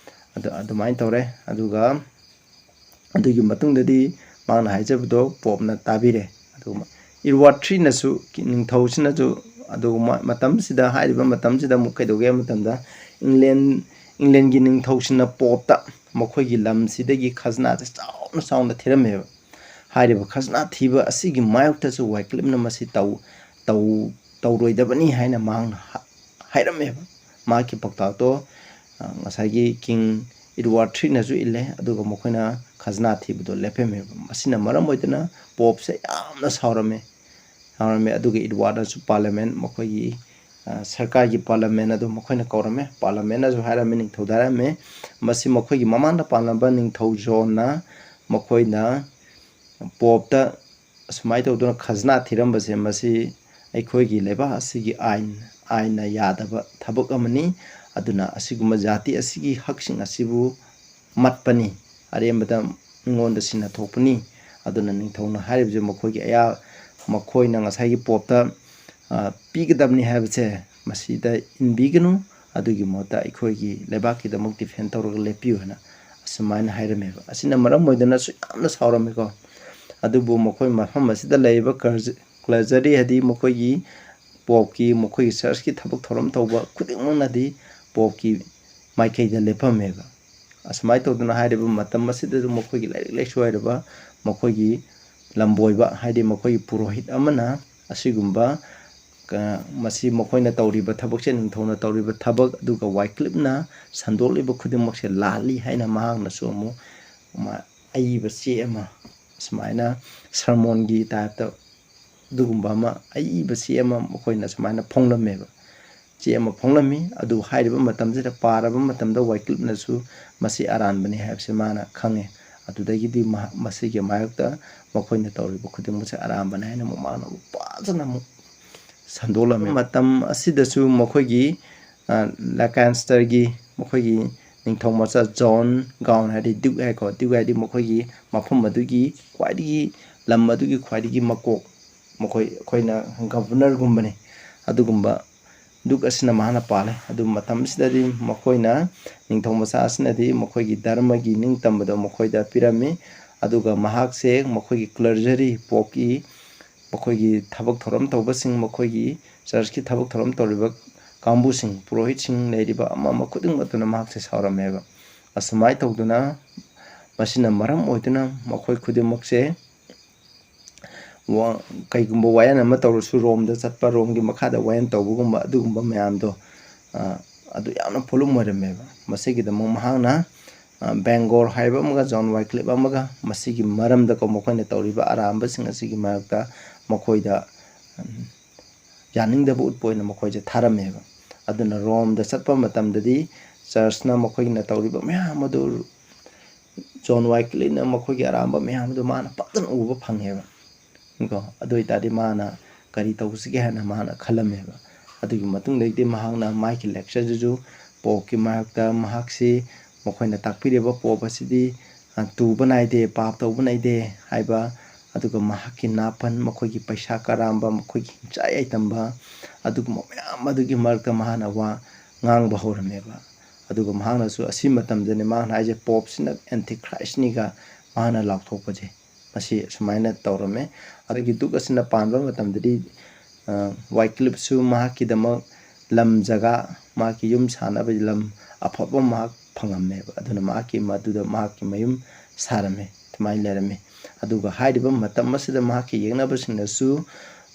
ꯑꯗꯨ, ꯑꯗꯨꯃꯥꯏꯅ ꯇꯧꯔꯦ꯫ ꯑꯗꯨꯒ ꯑꯗꯨꯒꯤ ꯃꯇꯨꯡꯗꯗꯤ ꯃꯥꯅ ꯍꯥꯏꯖꯕꯗꯣ ꯄꯣꯞꯅ ꯇꯥꯕꯤꯔꯦ꯫ ꯑꯗꯨꯒ ꯏꯗꯋꯥꯔꯗ ꯊ꯭ꯔꯤꯅꯁꯨ, ꯅꯤꯡꯊꯧꯁꯤꯅꯁꯨ, ꯑꯗꯨꯒ ꯃ-, ꯃꯇꯝꯁꯤꯗ, ꯍꯥꯏꯔꯤꯕ ꯃꯇꯝꯁꯤꯗ ꯑꯃꯨꯛ ꯀꯩꯗꯧꯒꯦ ꯍꯥꯏꯕ ꯃꯇꯝꯗ ꯏꯪꯂꯦꯟ, ꯏꯪꯂꯦꯟꯒꯤ ꯅꯤꯡꯊꯧꯁꯤꯅ ꯄꯣꯞꯇ ꯃꯈꯣꯏꯒꯤ ꯂꯝꯁꯤꯗꯒꯤ ꯈꯖꯅꯥꯁꯦ ꯆꯥꯎꯅ ꯆꯥꯎꯅ ꯊꯤꯔꯝꯃꯦꯕ꯫ ꯍꯥꯏꯔꯤꯕ ꯈꯖꯅꯥ ꯊꯤꯕ ꯑꯁꯤꯒꯤ ꯃꯥꯌꯣꯛꯇꯁꯨ ꯋꯥꯏꯀ꯭ꯂꯤꯞꯅ ꯃꯁꯤ ꯇꯧ-, ꯇꯧ-, ꯇꯧꯔꯣꯏꯗꯕꯅꯤ ꯍꯥꯏꯅ ꯃꯍꯥꯛꯅ ꯍꯥ-, ꯍꯥꯏꯔꯝꯃꯦꯕ꯫ ꯃꯍꯥꯛꯀꯤ ꯄꯥꯎꯇꯥꯛꯇꯣ, ꯑ, ꯉꯁꯥꯏꯒꯤ ꯀꯤꯡ ꯏꯗꯋꯥꯔꯗ ꯊ꯭ꯔꯤꯅꯁꯨ ꯏꯜꯂꯦ, ꯑꯗꯨꯒ ꯃꯈꯣꯏꯅ ꯈꯖꯅꯥ ꯊꯤꯕꯗꯣ ꯂꯦꯞꯄꯝꯃꯦꯕ꯫ ꯃꯁꯤꯅ ꯃꯔꯝ ꯑꯣꯏꯗꯨꯅ ꯄꯣꯞꯁꯦ ꯌꯥꯝꯅ ꯁꯥꯎꯔꯝꯃꯦ꯫ ꯁꯥꯎꯔꯝꯃꯤ꯫ ꯑꯗꯨꯒ ꯏꯗꯋꯥꯔꯗꯅꯁꯨ ꯄꯥꯔꯂꯃꯦꯟ, ꯃꯈꯣꯏꯒꯤ, ꯑ, ꯁꯔꯀꯥꯔꯒꯤ ꯄꯥꯔꯂꯃꯦꯟ ꯑꯗꯨ ꯃꯈꯣꯏꯅ ꯀꯧꯔꯝꯃꯤ꯫ ꯄꯥꯔꯂꯃꯦꯟꯅꯁꯨ ꯍꯥꯏꯔꯝꯃꯤ, ꯅꯤꯡꯊꯧꯗ ꯍꯥꯏꯔꯝꯃꯤ, ꯃꯁꯤ ꯃꯈꯣꯏꯒꯤ ꯃꯃꯥꯡꯗ ꯄꯥꯜꯂꯝꯕ ꯅꯤꯡꯊꯧ ꯖꯣꯟꯅ ꯃꯈꯣꯏꯅ ꯄꯣꯞꯇ ꯑꯁꯨꯃꯥꯏꯅ ꯇꯧꯗꯨꯅ ꯈꯖꯅꯥ ꯊꯤꯔꯝꯕꯁꯦ, ꯃꯁꯤ ꯑꯩꯈꯣꯏꯒꯤ ꯂꯩꯕꯥꯛ ꯑꯁꯤꯒꯤ ꯑꯥꯏꯟ, ꯑꯥꯏꯟꯅ ꯌꯥꯗꯕ ꯊꯕꯛ ꯑꯃꯅꯤ꯫ ꯑꯗꯨꯅ ꯑꯁꯤꯒꯨꯝꯕ ꯖꯥꯇꯤ ꯑꯁꯤꯒꯤ ꯍꯛꯁꯤꯡ ꯑꯁꯤꯕꯨ ꯃꯠꯄꯅꯤ, ꯑꯔꯦꯝꯕꯗ ꯃꯤꯉꯣꯟꯗ ꯁꯤꯟꯅ ꯊꯣꯛꯄꯅꯤ꯫ ꯑꯗꯨꯅ ꯅꯤꯡꯊꯧꯅ ꯍꯥꯏꯔꯤꯕꯁꯦ ꯃꯈꯣꯏꯒꯤ ꯑꯌꯥ-, ꯃꯈꯣꯏꯅ ꯉꯁꯥꯏꯒꯤ ꯄꯣꯞꯇ, ꯑ, ꯄꯤꯒꯗꯕꯅꯤ ꯍꯥꯏꯕꯁꯦ ꯃꯁꯤꯗ ꯏꯟꯕꯤꯒꯅꯨ, ꯑꯗꯨꯒꯤ ꯃꯍꯨꯠꯇ ꯑꯩꯈꯣꯏꯒꯤ ꯂꯩꯕꯥꯛꯀꯤꯗꯃꯛ ꯗꯤꯐꯦꯟ ꯇꯧꯔꯒ ꯂꯦꯞꯄꯤꯌꯨ ꯍꯥꯏꯅ ꯑꯁꯨꯃꯥꯏꯅ ꯍꯥꯏꯔꯝꯃꯦꯕ꯫ ꯑꯁꯤꯅ ꯃꯔꯝ ꯑꯣꯏꯗꯨꯅꯁꯨ ꯌꯥꯝꯅ ꯁꯥꯎꯔꯝꯃꯤꯀꯣ꯫ ꯑꯗꯨꯕꯨ ꯃꯈꯣꯏ ꯃꯐꯝ ꯑꯁꯤꯗ ꯂꯩꯔꯤꯕ ꯀ꯭ꯂꯔꯖ-, ꯀ꯭ꯂꯔꯖꯔꯤ, ꯍꯥꯏꯗꯤ ꯃꯈꯣꯏꯒꯤ ꯄꯣꯞꯀꯤ, ꯃꯈꯣꯏꯒꯤ ꯆꯔꯆꯀꯤ ꯊꯕꯛ ꯊꯧꯔꯝ ꯇꯧꯕ ꯈꯨꯗꯤꯡꯃꯛꯅꯗꯤ ꯄꯣꯞꯀꯤ ꯃꯥꯏꯀꯩꯗ ꯂꯦꯞꯄꯝꯃꯦꯕ꯫ ꯑꯁꯨꯃꯥꯏꯅ ꯇꯧꯗꯅ ꯍꯥꯏꯔꯤꯕ ꯃꯇꯝ ꯑꯁꯤꯗꯁꯨ ꯃꯈꯣꯏꯒꯤ ꯂꯥꯏꯔꯤꯛ ꯂꯥꯏꯁꯨ ꯍꯩꯔꯕ ꯃꯈꯣꯏꯒꯤ ꯂꯝꯕꯣꯏꯕ, ꯍꯥꯏꯗꯤ ꯃꯈꯣꯏꯒꯤ ꯄꯨꯔꯣꯍꯤꯠ ꯑꯃꯅ ꯑꯁꯤꯒꯨꯝꯕ, ꯀ-, ꯃꯁꯤ ꯃꯈꯣꯏꯅ ꯇꯧꯔꯤꯕ ꯊꯕꯛꯁꯦ, ꯅꯤꯡꯊꯧꯅ ꯇꯧꯔꯤꯕ ꯊꯕꯛ, ꯑꯗꯨꯒ ꯋꯥꯏꯀ꯭ꯂꯤꯞꯅ ꯁꯟꯗꯣꯛꯂꯤꯕ ꯈꯨꯗꯤꯡꯃꯛꯁꯦ ꯂꯥꯜꯂꯤ ꯍꯥꯏꯅ ꯃꯍꯥꯛꯅꯁꯨ ꯑꯃꯨꯛ ꯃꯥ-, ꯑꯏꯕ ꯆꯦ ꯑꯃ, ꯁꯨꯃꯥꯏꯅ ꯁꯔꯃꯣꯟꯒꯤ ꯇꯥꯏꯞꯇ ꯑꯗꯨꯒꯨꯝꯕ ꯑꯃ, ꯑꯏꯕ ꯆꯦ ꯑꯃ ꯃꯈꯣꯏꯅ ꯁꯨꯃꯥꯏꯅ ꯐꯣꯡꯂꯝꯃꯦꯕ꯫ ꯆꯦ ꯑꯃ ꯐꯣꯡꯂꯝꯃꯤ꯫ ꯑꯗꯨ ꯍꯥꯏꯔꯤꯕ ꯃꯇꯝꯁꯤꯗ, ꯄꯥꯔꯕ ꯃꯇꯝꯗ ꯋꯥꯏꯀ꯭ꯂꯤꯞꯅꯁꯨ ꯃꯁꯤ ꯑꯔꯥꯟꯕꯅꯤ ꯍꯥꯏꯕꯁꯤ ꯃꯥꯅ ꯈꯪꯉꯦ꯫ ꯑꯗꯨꯗꯒꯤꯗꯤ ꯃꯍꯥꯛ, ꯃꯁꯤꯒꯤ ꯃꯥꯌꯣꯛꯇ ꯃꯈꯣꯏꯅ ꯇꯧꯔꯤꯕ ꯈꯨꯗꯤꯡꯃꯛꯁꯦ ꯑꯔꯥꯟꯕꯅꯤ ꯍꯥꯏꯅ ꯑꯃꯨꯛ ꯃꯥꯅ ꯑꯃꯨꯛ ꯐꯖꯅ ꯑꯃꯨꯛ ꯁꯟꯗꯣꯛꯂꯝꯃꯤ꯫ ꯃꯇꯝ ꯑꯁꯤꯗꯁꯨ ꯃꯈꯣꯏꯒꯤ, ꯑ, ꯂꯦꯀꯥꯟꯁꯇꯔꯒꯤ, ꯃꯈꯣꯏꯒꯤ ꯅꯤꯡꯊꯧ ꯃꯆꯥ ꯖꯣꯟ ꯒꯥꯎꯟ, ꯍꯥꯏꯗꯤ ꯗ꯭ꯌꯨꯛ ꯍꯥꯏꯀꯣ, ꯗ꯭ꯌꯨꯛ ꯍꯥꯏꯗꯤ ꯃꯈꯣꯏꯒꯤ ꯃꯐꯝ ꯑꯗꯨꯒꯤ ꯈ꯭ꯋꯥꯏꯗꯒꯤ, ꯂꯝ ꯑꯗꯨꯒꯤ ꯈ꯭ꯋꯥꯏꯗꯒꯤ ꯃꯀꯣꯛ, ꯃꯈꯣꯏ, ꯑꯩꯈꯣꯏꯅ ꯒꯕꯔꯅꯔꯒꯨꯝꯕꯅꯤ꯫ ꯑꯗꯨꯒꯨꯝꯕ ꯗ꯭ꯌꯨꯛ ꯑꯁꯤꯅ ꯃꯍꯥꯛꯅ ꯄꯥꯜꯂꯦ꯫ ꯑꯗꯨ ꯃꯇꯝꯁꯤꯗꯗꯤ ꯃꯈꯣꯏꯅ, ꯅꯤꯡꯊꯧ ꯃꯆꯥ ꯑꯁꯤꯅꯗꯤ ꯃꯈꯣꯏꯒꯤ ꯙꯔꯃꯒꯤ ꯅꯤꯡꯇꯝꯕꯗꯣ ꯃꯈꯣꯏꯗ ꯄꯤꯔꯝꯃꯤ꯫ ꯑꯗꯨꯒ ꯃꯍꯥꯛꯁꯦ ꯃꯈꯣꯏꯒꯤ ꯀ꯭ꯂꯔꯖꯔꯤ, ꯄꯣꯞꯀꯤ ꯃꯈꯣꯏꯒꯤ ꯊꯕꯛ ꯊꯧꯔꯝ ꯇꯧꯕꯁꯤꯡ, ꯃꯈꯣꯏꯒꯤ ꯆꯔꯆꯀꯤ ꯊꯕꯛ ꯊꯧꯔꯝ ꯇꯧꯔꯤꯕ ꯀꯥꯡꯕꯨꯁꯤꯡ, ꯄꯨꯔꯣꯍꯤꯠꯁꯤꯡ ꯂꯩꯔꯤꯕ ꯑꯃ ꯑꯃ ꯈꯨꯗꯤꯡꯃꯛꯇꯨꯅ ꯃꯍꯥꯛꯁꯦ ꯁꯥꯎꯔꯝꯃꯦꯕ꯫ ꯑꯁꯨꯃꯥꯏꯅ ꯇꯧꯗꯨꯅ ꯃꯁꯤꯅ ꯃꯔꯝ ꯑꯣꯏꯗꯨꯅ ꯃꯈꯣꯏ ꯈꯨꯗꯤꯡꯃꯛꯁꯦ ꯋꯥ-, ꯀꯩꯒꯨꯝꯕ ꯋꯥꯌꯦꯜ ꯑꯃ ꯇꯧꯔꯁꯨ ꯔꯣꯝꯗ ꯆꯠꯄ, ꯔꯣꯝꯒꯤ ꯃꯈꯥꯗ ꯋꯥꯌꯦꯜ ꯇꯧꯕꯒꯨꯝꯕ ꯑꯗꯨꯒꯨꯝꯕ ꯃꯌꯥꯝꯗꯣ, ꯑ, ꯑꯗꯨ ꯌꯥꯝꯅ ꯄꯣꯠꯂꯨꯝ ꯑꯣꯏꯔꯝꯃꯦꯕ꯫ ꯃꯁꯤꯒꯤꯗꯃꯛ ꯃꯍꯥꯛꯅ, ꯑ, ꯕꯦꯡꯒꯣꯔ ꯍꯥꯏꯕ ꯑꯃꯒ ꯖꯣꯟ ꯋꯥꯏꯀ꯭ꯂꯤꯞ ꯑꯃꯒ ꯃꯁꯤꯒꯤ ꯃꯔꯝꯗꯀꯣ, ꯃꯈꯣꯏꯅ ꯇꯧꯔꯤꯕ ꯑꯔꯥꯟꯕꯁꯤꯡ ꯑꯁꯤꯒꯤ ꯃꯔꯛꯇ ꯃꯈꯣꯏꯗ ꯌꯥꯅꯤꯡꯗꯕ ꯎꯠꯄ ꯑꯣꯏꯅ ꯃꯈꯣꯏꯁꯦ ꯊꯥꯔꯝꯃꯦꯕ꯫ ꯑꯗꯨꯅ ꯔꯣꯝꯗ ꯆꯠꯄ ꯃꯇꯝꯗꯗꯤ ꯆꯔꯆꯅ ꯃꯈꯣꯏꯅ ꯇꯧꯔꯤꯕ ꯃꯌꯥꯝ ꯑꯗꯨ, ꯖꯣꯟ ꯋꯥꯏꯀ꯭ꯂꯤꯞꯅ ꯃꯈꯣꯏꯒꯤ ꯑꯔꯥꯟꯕ ꯃꯌꯥꯝ ꯑꯗꯨ ꯃꯥꯅ ꯐꯖꯅ ꯎꯕ ꯐꯪꯉꯦꯕ꯫ ꯀꯣ, ꯑꯗꯨ ꯑꯣꯏꯇꯥꯔꯗꯤ ꯃꯥꯅ ꯀꯔꯤ ꯇꯧꯁꯤꯒꯦ ꯍꯥꯏꯅ ꯃꯥꯅ ꯈꯜꯂꯝꯃꯦꯕ꯫ ꯑꯗꯨꯒꯤ ꯃꯇꯨꯡꯗꯒꯤꯗꯤ ꯃꯍꯥꯛꯅ ꯃꯥꯒꯤ lectureꯗꯁꯨ ꯄꯣꯞꯀꯤ ꯃꯥꯌꯣꯛꯇ ꯃꯍꯥꯛꯁꯤ, ꯃꯈꯣꯏꯅ ꯇꯥꯛꯄꯤꯔꯤꯕ ꯄꯣꯞ ꯑꯁꯤꯗꯤ, ꯑ, ꯇꯨꯕ ꯅꯥꯏꯗꯦ, ꯄꯥꯞ ꯇꯧꯕ ꯅꯥꯏꯗꯦ ꯍꯥꯏꯕ, ꯑꯗꯨꯒ ꯃꯍꯥꯛꯀꯤ ꯅꯥꯄꯟ, ꯃꯈꯣꯏꯒꯤ ꯄꯩꯁꯥ ꯀꯔꯥꯝꯕ, ꯃꯈꯣꯏꯒꯤ ꯍꯤꯡꯆꯥꯏ ꯌꯥꯏꯇꯝꯕ, ꯑꯗꯨꯒꯨꯝꯕ ꯃꯌꯥꯝ ꯑꯗꯨꯒꯤ ꯃꯔꯛꯇ ꯃꯍꯥꯛꯅ ꯋꯥ ꯉꯥꯡꯕ ꯍꯧꯔꯝꯃꯦꯕ꯫ ꯑꯗꯨꯒ ꯃꯍꯥꯛꯅꯁꯨ ꯑꯁꯤ ꯃꯇꯝꯗꯅꯤ ꯃꯍꯥꯛꯅ ꯍꯥꯏꯁꯦ, "ꯄꯣꯞꯁꯤꯅ ꯑꯦꯟꯇꯤꯈ꯭ꯔꯥꯏꯁꯅꯤꯒ" ꯃꯍꯥꯛꯅ ꯂꯥꯎꯊꯣꯛꯄꯁꯦ꯫ ꯃꯁꯤ ꯑꯁꯨꯃꯥꯏꯅ ꯇꯧꯔꯝꯃꯦ꯫ ꯑꯗꯒꯤ ꯗꯨꯛ ꯑꯁꯤꯅ ꯄꯥꯟꯕ ꯃꯇꯝꯗꯗꯤ, ꯑ, ꯋꯥꯏꯀ꯭ꯂꯤꯞꯁꯨ ꯃꯍꯥꯛꯀꯤꯗꯃꯛ ꯂꯝ ꯖꯒꯥ, ꯃꯍꯥꯛꯀꯤ ꯌꯨꯝ ꯁꯥꯅꯕ ꯂꯝ ꯑꯐꯕ ꯃꯍꯥꯛ ꯐꯪꯉꯝꯃꯦꯕ꯫ ꯑꯗꯨꯅ ꯃꯍꯥꯛꯀꯤ ꯃꯗꯨꯗ ꯃꯍꯥꯛꯀꯤ ꯃꯌꯨꯝ ꯁꯥꯔꯝꯃꯦ, ꯑꯗꯨꯃꯥꯏꯅ ꯂꯩꯔꯝꯃꯤ꯫ ꯑꯗꯨꯒ ꯍꯥꯏꯔꯤꯕ ꯃꯇꯝ ꯑꯁꯤꯗ ꯃꯍꯥꯛꯀꯤ ꯌꯦꯛꯅꯕꯁꯤꯡꯅꯁꯨ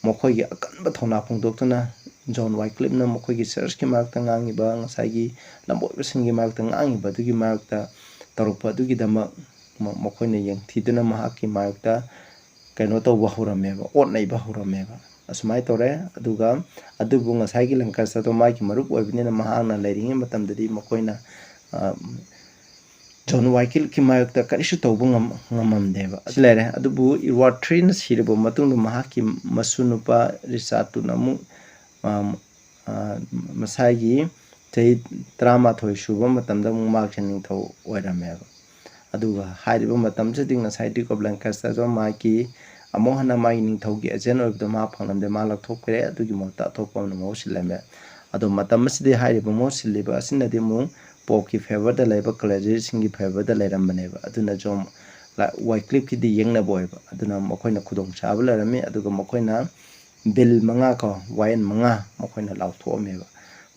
ꯃꯈꯣꯏꯒꯤ ꯑꯀꯟꯕ ꯊꯧꯅꯥ ꯐꯣꯡꯗꯣꯛꯇꯨꯅ ꯖꯣꯟ ꯋꯥꯏꯀ꯭ꯂꯤꯞꯅ ꯃꯈꯣꯏꯒꯤ ꯆꯔꯆꯀꯤ ꯃꯔꯛꯇ ꯉꯥꯡꯉꯤꯕ, ꯉꯁꯥꯏꯒꯤ ꯂꯝꯕꯣꯏꯕꯁꯤꯡꯒꯤ ꯃꯔꯛꯇ ꯉꯥꯡꯉꯤꯕ ꯑꯗꯨꯒꯤ ꯃꯔꯛꯇ ꯇꯧꯔꯛꯄ ꯑꯗꯨꯒꯤꯗꯃꯛ ꯃ-, ꯃꯈꯣꯏꯅ ꯌꯦꯡꯊꯤꯗꯨꯅ ꯃꯍꯥꯛꯀꯤ ꯃꯥꯌꯣꯛꯇ ꯀꯩꯅꯣ ꯇꯧꯕ ꯍꯧꯔꯝꯃꯦꯕ, ꯑꯣꯠ ꯅꯩꯕ ꯍꯧꯔꯝꯃꯦꯕ꯫ ꯑꯁꯨꯃꯥꯏꯅ ꯇꯧꯔꯦ꯫ ꯑꯗꯨꯒ ꯑꯗꯨꯕꯨ ꯉꯁꯥꯏꯒꯤ ꯂꯪꯀꯁꯇꯔꯗꯣ ꯃꯥꯒꯤ ꯃꯔꯨꯞ ꯑꯣꯏꯕꯅꯤꯅ ꯃꯍꯥꯛꯅ ꯂꯩꯔꯤꯉꯩ ꯃꯇꯝꯗꯗꯤ ꯃꯈꯣꯏꯅ, ꯑ, ꯖꯣꯟ ꯋꯥꯏꯀꯤꯜꯀꯤ ꯃꯥꯌꯣꯛꯇ ꯀꯔꯤꯁꯨ ꯇꯧꯕ ꯉꯝ-, ꯉꯝꯃꯝꯗꯦꯕ꯫ ꯑꯁꯤ ꯂꯩꯔꯦ꯫ ꯑꯗꯨꯕꯨ ꯏꯗꯋꯥꯔꯗ ꯊ꯭ꯔꯤꯅ ꯁꯤꯔꯕ ꯃꯇꯨꯡꯗ ꯃꯍꯥꯛꯀꯤ ꯃꯁꯨ ꯅꯨꯄꯥ ꯔꯤꯆꯥꯔꯗꯇꯨꯅ ꯑꯃꯨꯛ, ꯑ, ꯑ, ꯃꯁꯥꯒꯤ ꯆꯍꯤ ꯇꯔꯥꯃꯥꯊꯣꯏ ꯁꯨꯕ ꯃꯇꯝꯗ ꯑꯃꯨꯛ ꯃꯍꯥꯛꯁꯦ ꯅꯤꯡꯊꯧ ꯑꯣꯏꯔꯝꯃꯦꯕ꯫ ꯑꯗꯨꯒ ꯍꯥꯏꯔꯤꯕ ꯃꯇꯝꯁꯤꯗꯤ ꯉꯁꯥꯏ ꯗ꯭ꯌꯨꯛ ꯑꯣꯐ ꯂꯦꯟꯀꯁꯇꯔꯁꯨ ꯃꯥꯒꯤ ꯑꯃꯨꯛ ꯍꯟꯅ ꯃꯥꯒꯤ ꯅꯤꯡꯊꯧꯒꯤ ꯑꯦꯖꯦꯟ ꯑꯣꯏꯕꯗꯣ ꯃꯥ ꯐꯪꯂꯝꯗꯦ, ꯃꯥ ꯂꯧꯊꯣꯛꯈ꯭ꯔꯦ꯫ ꯑꯗꯨꯒꯤ ꯃꯍꯨꯠꯇ ꯑꯇꯣꯞꯄ ꯑꯃꯅ ꯃꯍꯨꯠ ꯁꯤꯜꯂꯝꯃꯦ꯫ ꯑꯗꯣ ꯃꯇꯝ ꯑꯁꯤꯗꯤ ꯍꯥꯏꯔꯤꯕ ꯃꯍꯨꯠ ꯁꯤꯜꯂꯤꯕ ꯑꯁꯤꯅꯗꯤ ꯑꯃꯨꯛ ꯄꯣꯞꯀꯤ ꯐꯦꯚꯔꯗ ꯂꯩꯕ ꯀ꯭ꯂꯦꯔꯖꯤꯁꯤꯡꯒꯤ ꯐꯦꯚꯔꯗ ꯂꯩꯔꯝꯕꯅꯦꯕ꯫ ꯑꯗꯨꯅ ꯖꯣꯟ ꯂ-, ꯋꯥꯏꯀ꯭ꯂꯤꯞꯀꯤꯗꯤ ꯌꯦꯛꯅꯕ ꯑꯣꯏꯕ꯫ ꯑꯗꯨꯅ ꯃꯈꯣꯏꯅ ꯈꯨꯗꯣꯡꯆꯥꯕ ꯂꯩꯔꯝꯃꯤ꯫ ꯑꯗꯨꯒ ꯃꯈꯣꯏꯅ ꯕꯤꯜ ꯃꯉꯥ ꯀꯣ, ꯋꯥꯌꯦꯜ ꯃꯉꯥ ꯃꯈꯣꯏꯅ ꯂꯥꯎꯊꯣꯛꯑꯝꯃꯦꯕ꯫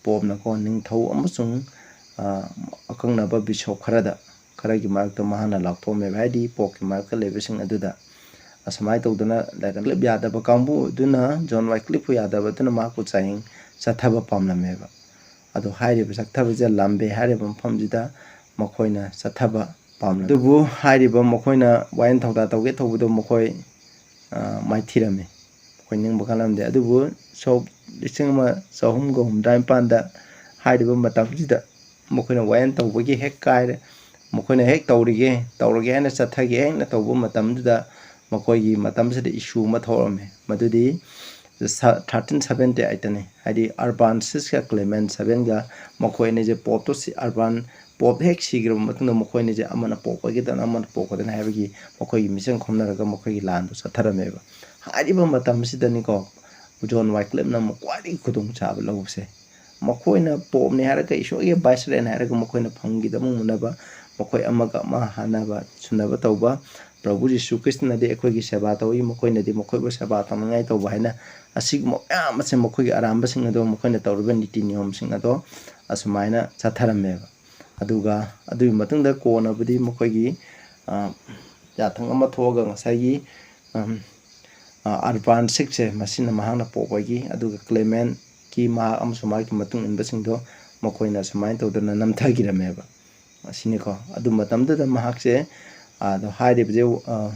ꯄꯣꯞꯅꯀꯣ ꯅꯤꯡꯊꯧ ꯑꯃꯁꯨꯡ, ꯑ, ꯑꯀꯛꯅꯕ ꯕꯤꯁꯣꯞ ꯈꯔꯗ, ꯈꯔꯒꯤ ꯃꯔꯛꯇ ꯃꯍꯥꯛꯅ ꯂꯥꯎꯊꯣꯛꯑꯝꯃꯦꯕ, ꯍꯥꯏꯗꯤ ꯄꯣꯞꯀꯤ ꯃꯔꯛꯇ ꯂꯩꯕꯁꯤꯡ ꯑꯗꯨꯗ꯫ ꯑꯁꯨꯃꯥꯏꯅ ꯇꯧꯗꯅ ꯂꯥꯏꯔꯦꯝꯂꯦꯞ ꯌꯥꯗꯕ ꯀꯥꯡꯕꯨ ꯑꯗꯨꯅ ꯖꯣꯟ ꯋꯥꯏꯀ꯭ꯂꯤꯞꯄꯨ ꯌꯥꯗꯕ ꯑꯗꯨꯅ ꯃꯍꯥꯛꯄꯨ ꯆꯥꯌꯦꯡ ꯆꯠꯊꯕ ꯄꯥꯝꯂꯝꯃꯦꯕ꯫ ꯑꯗꯣ ꯍꯥꯏꯔꯤꯕ ꯆꯠꯊꯕꯁꯦ ꯂꯥꯝꯕꯦ ꯍꯥꯏꯔꯤꯕ ꯃꯐꯝꯁꯤꯗ ꯃꯈꯣꯏꯅ ꯆꯠꯊꯕ ꯄꯥꯝꯂꯝꯃꯤ꯫ ꯑꯗꯨꯕꯨ ꯍꯥꯏꯔꯤꯕ ꯃꯈꯣꯏꯅ ꯋꯥꯌꯦꯜ ꯊꯧꯗꯥ ꯇꯧꯒꯦ ꯇꯧꯕꯗꯣ ꯃꯈꯣꯏ, ꯑ, ꯃꯥꯏꯊꯤꯔꯝꯃꯤ꯫ ꯑꯣꯏꯅꯤꯡꯕ ꯈꯜꯂꯝꯗꯦ꯫ ꯑꯗꯨꯕꯨ ꯁꯣꯛ ꯂꯤꯁꯤꯡ ꯑꯃ ꯆꯍꯨꯝꯒ ꯍꯨꯝꯗ꯭ꯔꯥ ꯅꯤꯄꯥꯟꯗ ꯍꯥꯏꯔꯤꯕ ꯃꯇꯝꯁꯤꯗ ꯃꯈꯣꯏꯅ ꯋꯥꯌꯦꯜ ꯇꯧꯕꯒꯤ ꯍꯦꯛ ꯀꯥꯏꯔꯦ, ꯃꯈꯣꯏꯅ ꯍꯦꯛ ꯇꯧꯔꯤꯒꯦ, ꯇꯧꯔꯒꯦ ꯍꯥꯏꯅ ꯆꯠꯊꯒꯦ ꯍꯥꯏꯅ ꯇꯧꯕ ꯃꯇꯝꯗꯨꯗ ꯃꯈꯣꯏꯒꯤ ꯃꯇꯝꯁꯤꯗ issue ꯑꯃ ꯊꯣꯛꯂꯝꯃꯦ꯫ ꯃꯗꯨꯗꯤ ꯁ-, thirteen seventy eightꯇꯅꯤ꯫ ꯍꯥꯏꯗꯤ Urban sixꯀ Clement sevenꯒ ꯃꯈꯣꯏ ꯑꯅꯤꯁꯦ ꯄꯣꯞꯇꯣ ꯁꯤ-, Urban ꯄꯣꯞ ꯍꯦꯛ ꯁꯤꯈ꯭ꯔꯕ ꯃꯇꯨꯡꯗ ꯃꯈꯣꯏ ꯑꯅꯤꯁꯦ ꯑꯃꯅ ꯄꯣꯞ ꯑꯣꯏꯒꯗꯅ ꯑꯃꯅ ꯄꯣꯞ ꯑꯣꯏꯒꯗꯅ ꯍꯥꯏꯕꯒꯤ ꯃꯈꯣꯏꯒꯤ ꯃꯤꯆꯪ ꯈꯣꯝꯅꯔꯒ ꯃꯈꯣꯏꯒꯤ ꯂꯥꯟꯗꯨ ꯆꯠꯊꯔꯝꯃꯦꯕ꯫ ꯍꯥꯏꯔꯤꯕ ꯃꯇꯝꯁꯤꯗꯅꯤꯀꯣ ꯖꯣꯟ ꯋꯥꯏꯀ꯭ꯂꯤꯞꯅ ꯑꯃꯨꯛ ꯈ꯭ꯋꯥꯏꯗꯒꯤ ꯈꯨꯗꯣꯡꯆꯥꯕ ꯂꯧꯕꯁꯦ꯫ ꯃꯈꯣꯏꯅ ꯄꯣꯞꯅꯤ ꯍꯥꯏꯔꯒ, ꯏꯁꯣꯔꯒꯤ viceroyꯅꯤ ꯍꯥꯏꯔꯒ ꯃꯈꯣꯏꯅ ꯐꯪꯈꯤꯗꯕ ꯉꯝꯅꯕ, ꯃꯈꯣꯏ ꯑꯃꯒ ꯑꯃ ꯍꯥꯟꯅꯕ, ꯁꯨꯅꯕ ꯇꯧꯕ, ꯄ꯭ꯔꯚꯨ ꯖꯤꯁꯨ ꯈ꯭ꯔꯤꯁꯇꯅꯗꯤ ꯑꯩꯈꯣꯏꯒꯤ ꯁꯦꯕꯥ ꯇꯧꯏ, ꯃꯈꯣꯏꯅꯗꯤ ꯃꯈꯣꯏꯕꯨ ꯁꯦꯕꯥ ꯇꯧꯅꯤꯡꯉꯥꯏ ꯇꯧꯕ ꯍꯥꯏꯅ ꯑꯁꯤꯒꯨꯝꯕ ꯃꯌꯥꯝ ꯑꯁꯦ ꯃꯈꯣꯏꯒꯤ ꯑꯔꯥꯟꯕꯁꯤꯡ ꯑꯗꯣ, ꯃꯈꯣꯏꯅ ꯇꯧꯔꯤꯕ ꯅꯤꯇꯤ ꯅꯤꯌꯣꯝꯁꯤꯡ ꯑꯗꯣ ꯑꯁꯨꯃꯥꯏꯅ ꯆꯠꯊꯔꯝꯃꯦꯕ꯫ ꯑꯗꯨꯒ ꯑꯗꯨꯒꯤ ꯃꯇꯨꯡꯗ ꯀꯣꯟꯅꯕꯨꯗꯤ ꯃꯈꯣꯏꯒꯤ, ꯑ, ꯌꯥꯊꯪ ꯑꯃ ꯊꯣꯛꯑꯒ ꯉꯁꯥꯏꯒꯤ, ꯑꯝ, ꯑ, Urban sixꯁꯦ ꯃꯁꯤꯅ ꯃꯍꯥꯛꯅ ꯄꯣꯞ ꯑꯣꯏꯈꯤ, ꯑꯗꯨꯒ Clementꯀꯤ ꯃꯍꯥꯛ ꯑꯃꯁꯨꯡ ꯃꯍꯥꯛꯀꯤ ꯃꯇꯨꯡ ꯏꯟꯕꯁꯤꯡꯗꯣ ꯃꯈꯣꯏꯅ ꯁꯨꯃꯥꯏꯅ ꯇꯧꯗꯅ ꯅꯝꯊꯈꯤꯔꯝꯃꯦꯕ꯫ ꯑꯁꯤꯅꯤꯀꯣ꯫ ꯑꯗꯨ ꯃꯇꯝꯗꯨꯗ ꯃꯍꯥꯛꯁꯦ, ꯑ, ꯑꯗꯣ ꯍꯥꯏꯔꯤꯕꯁꯦ, ꯑ,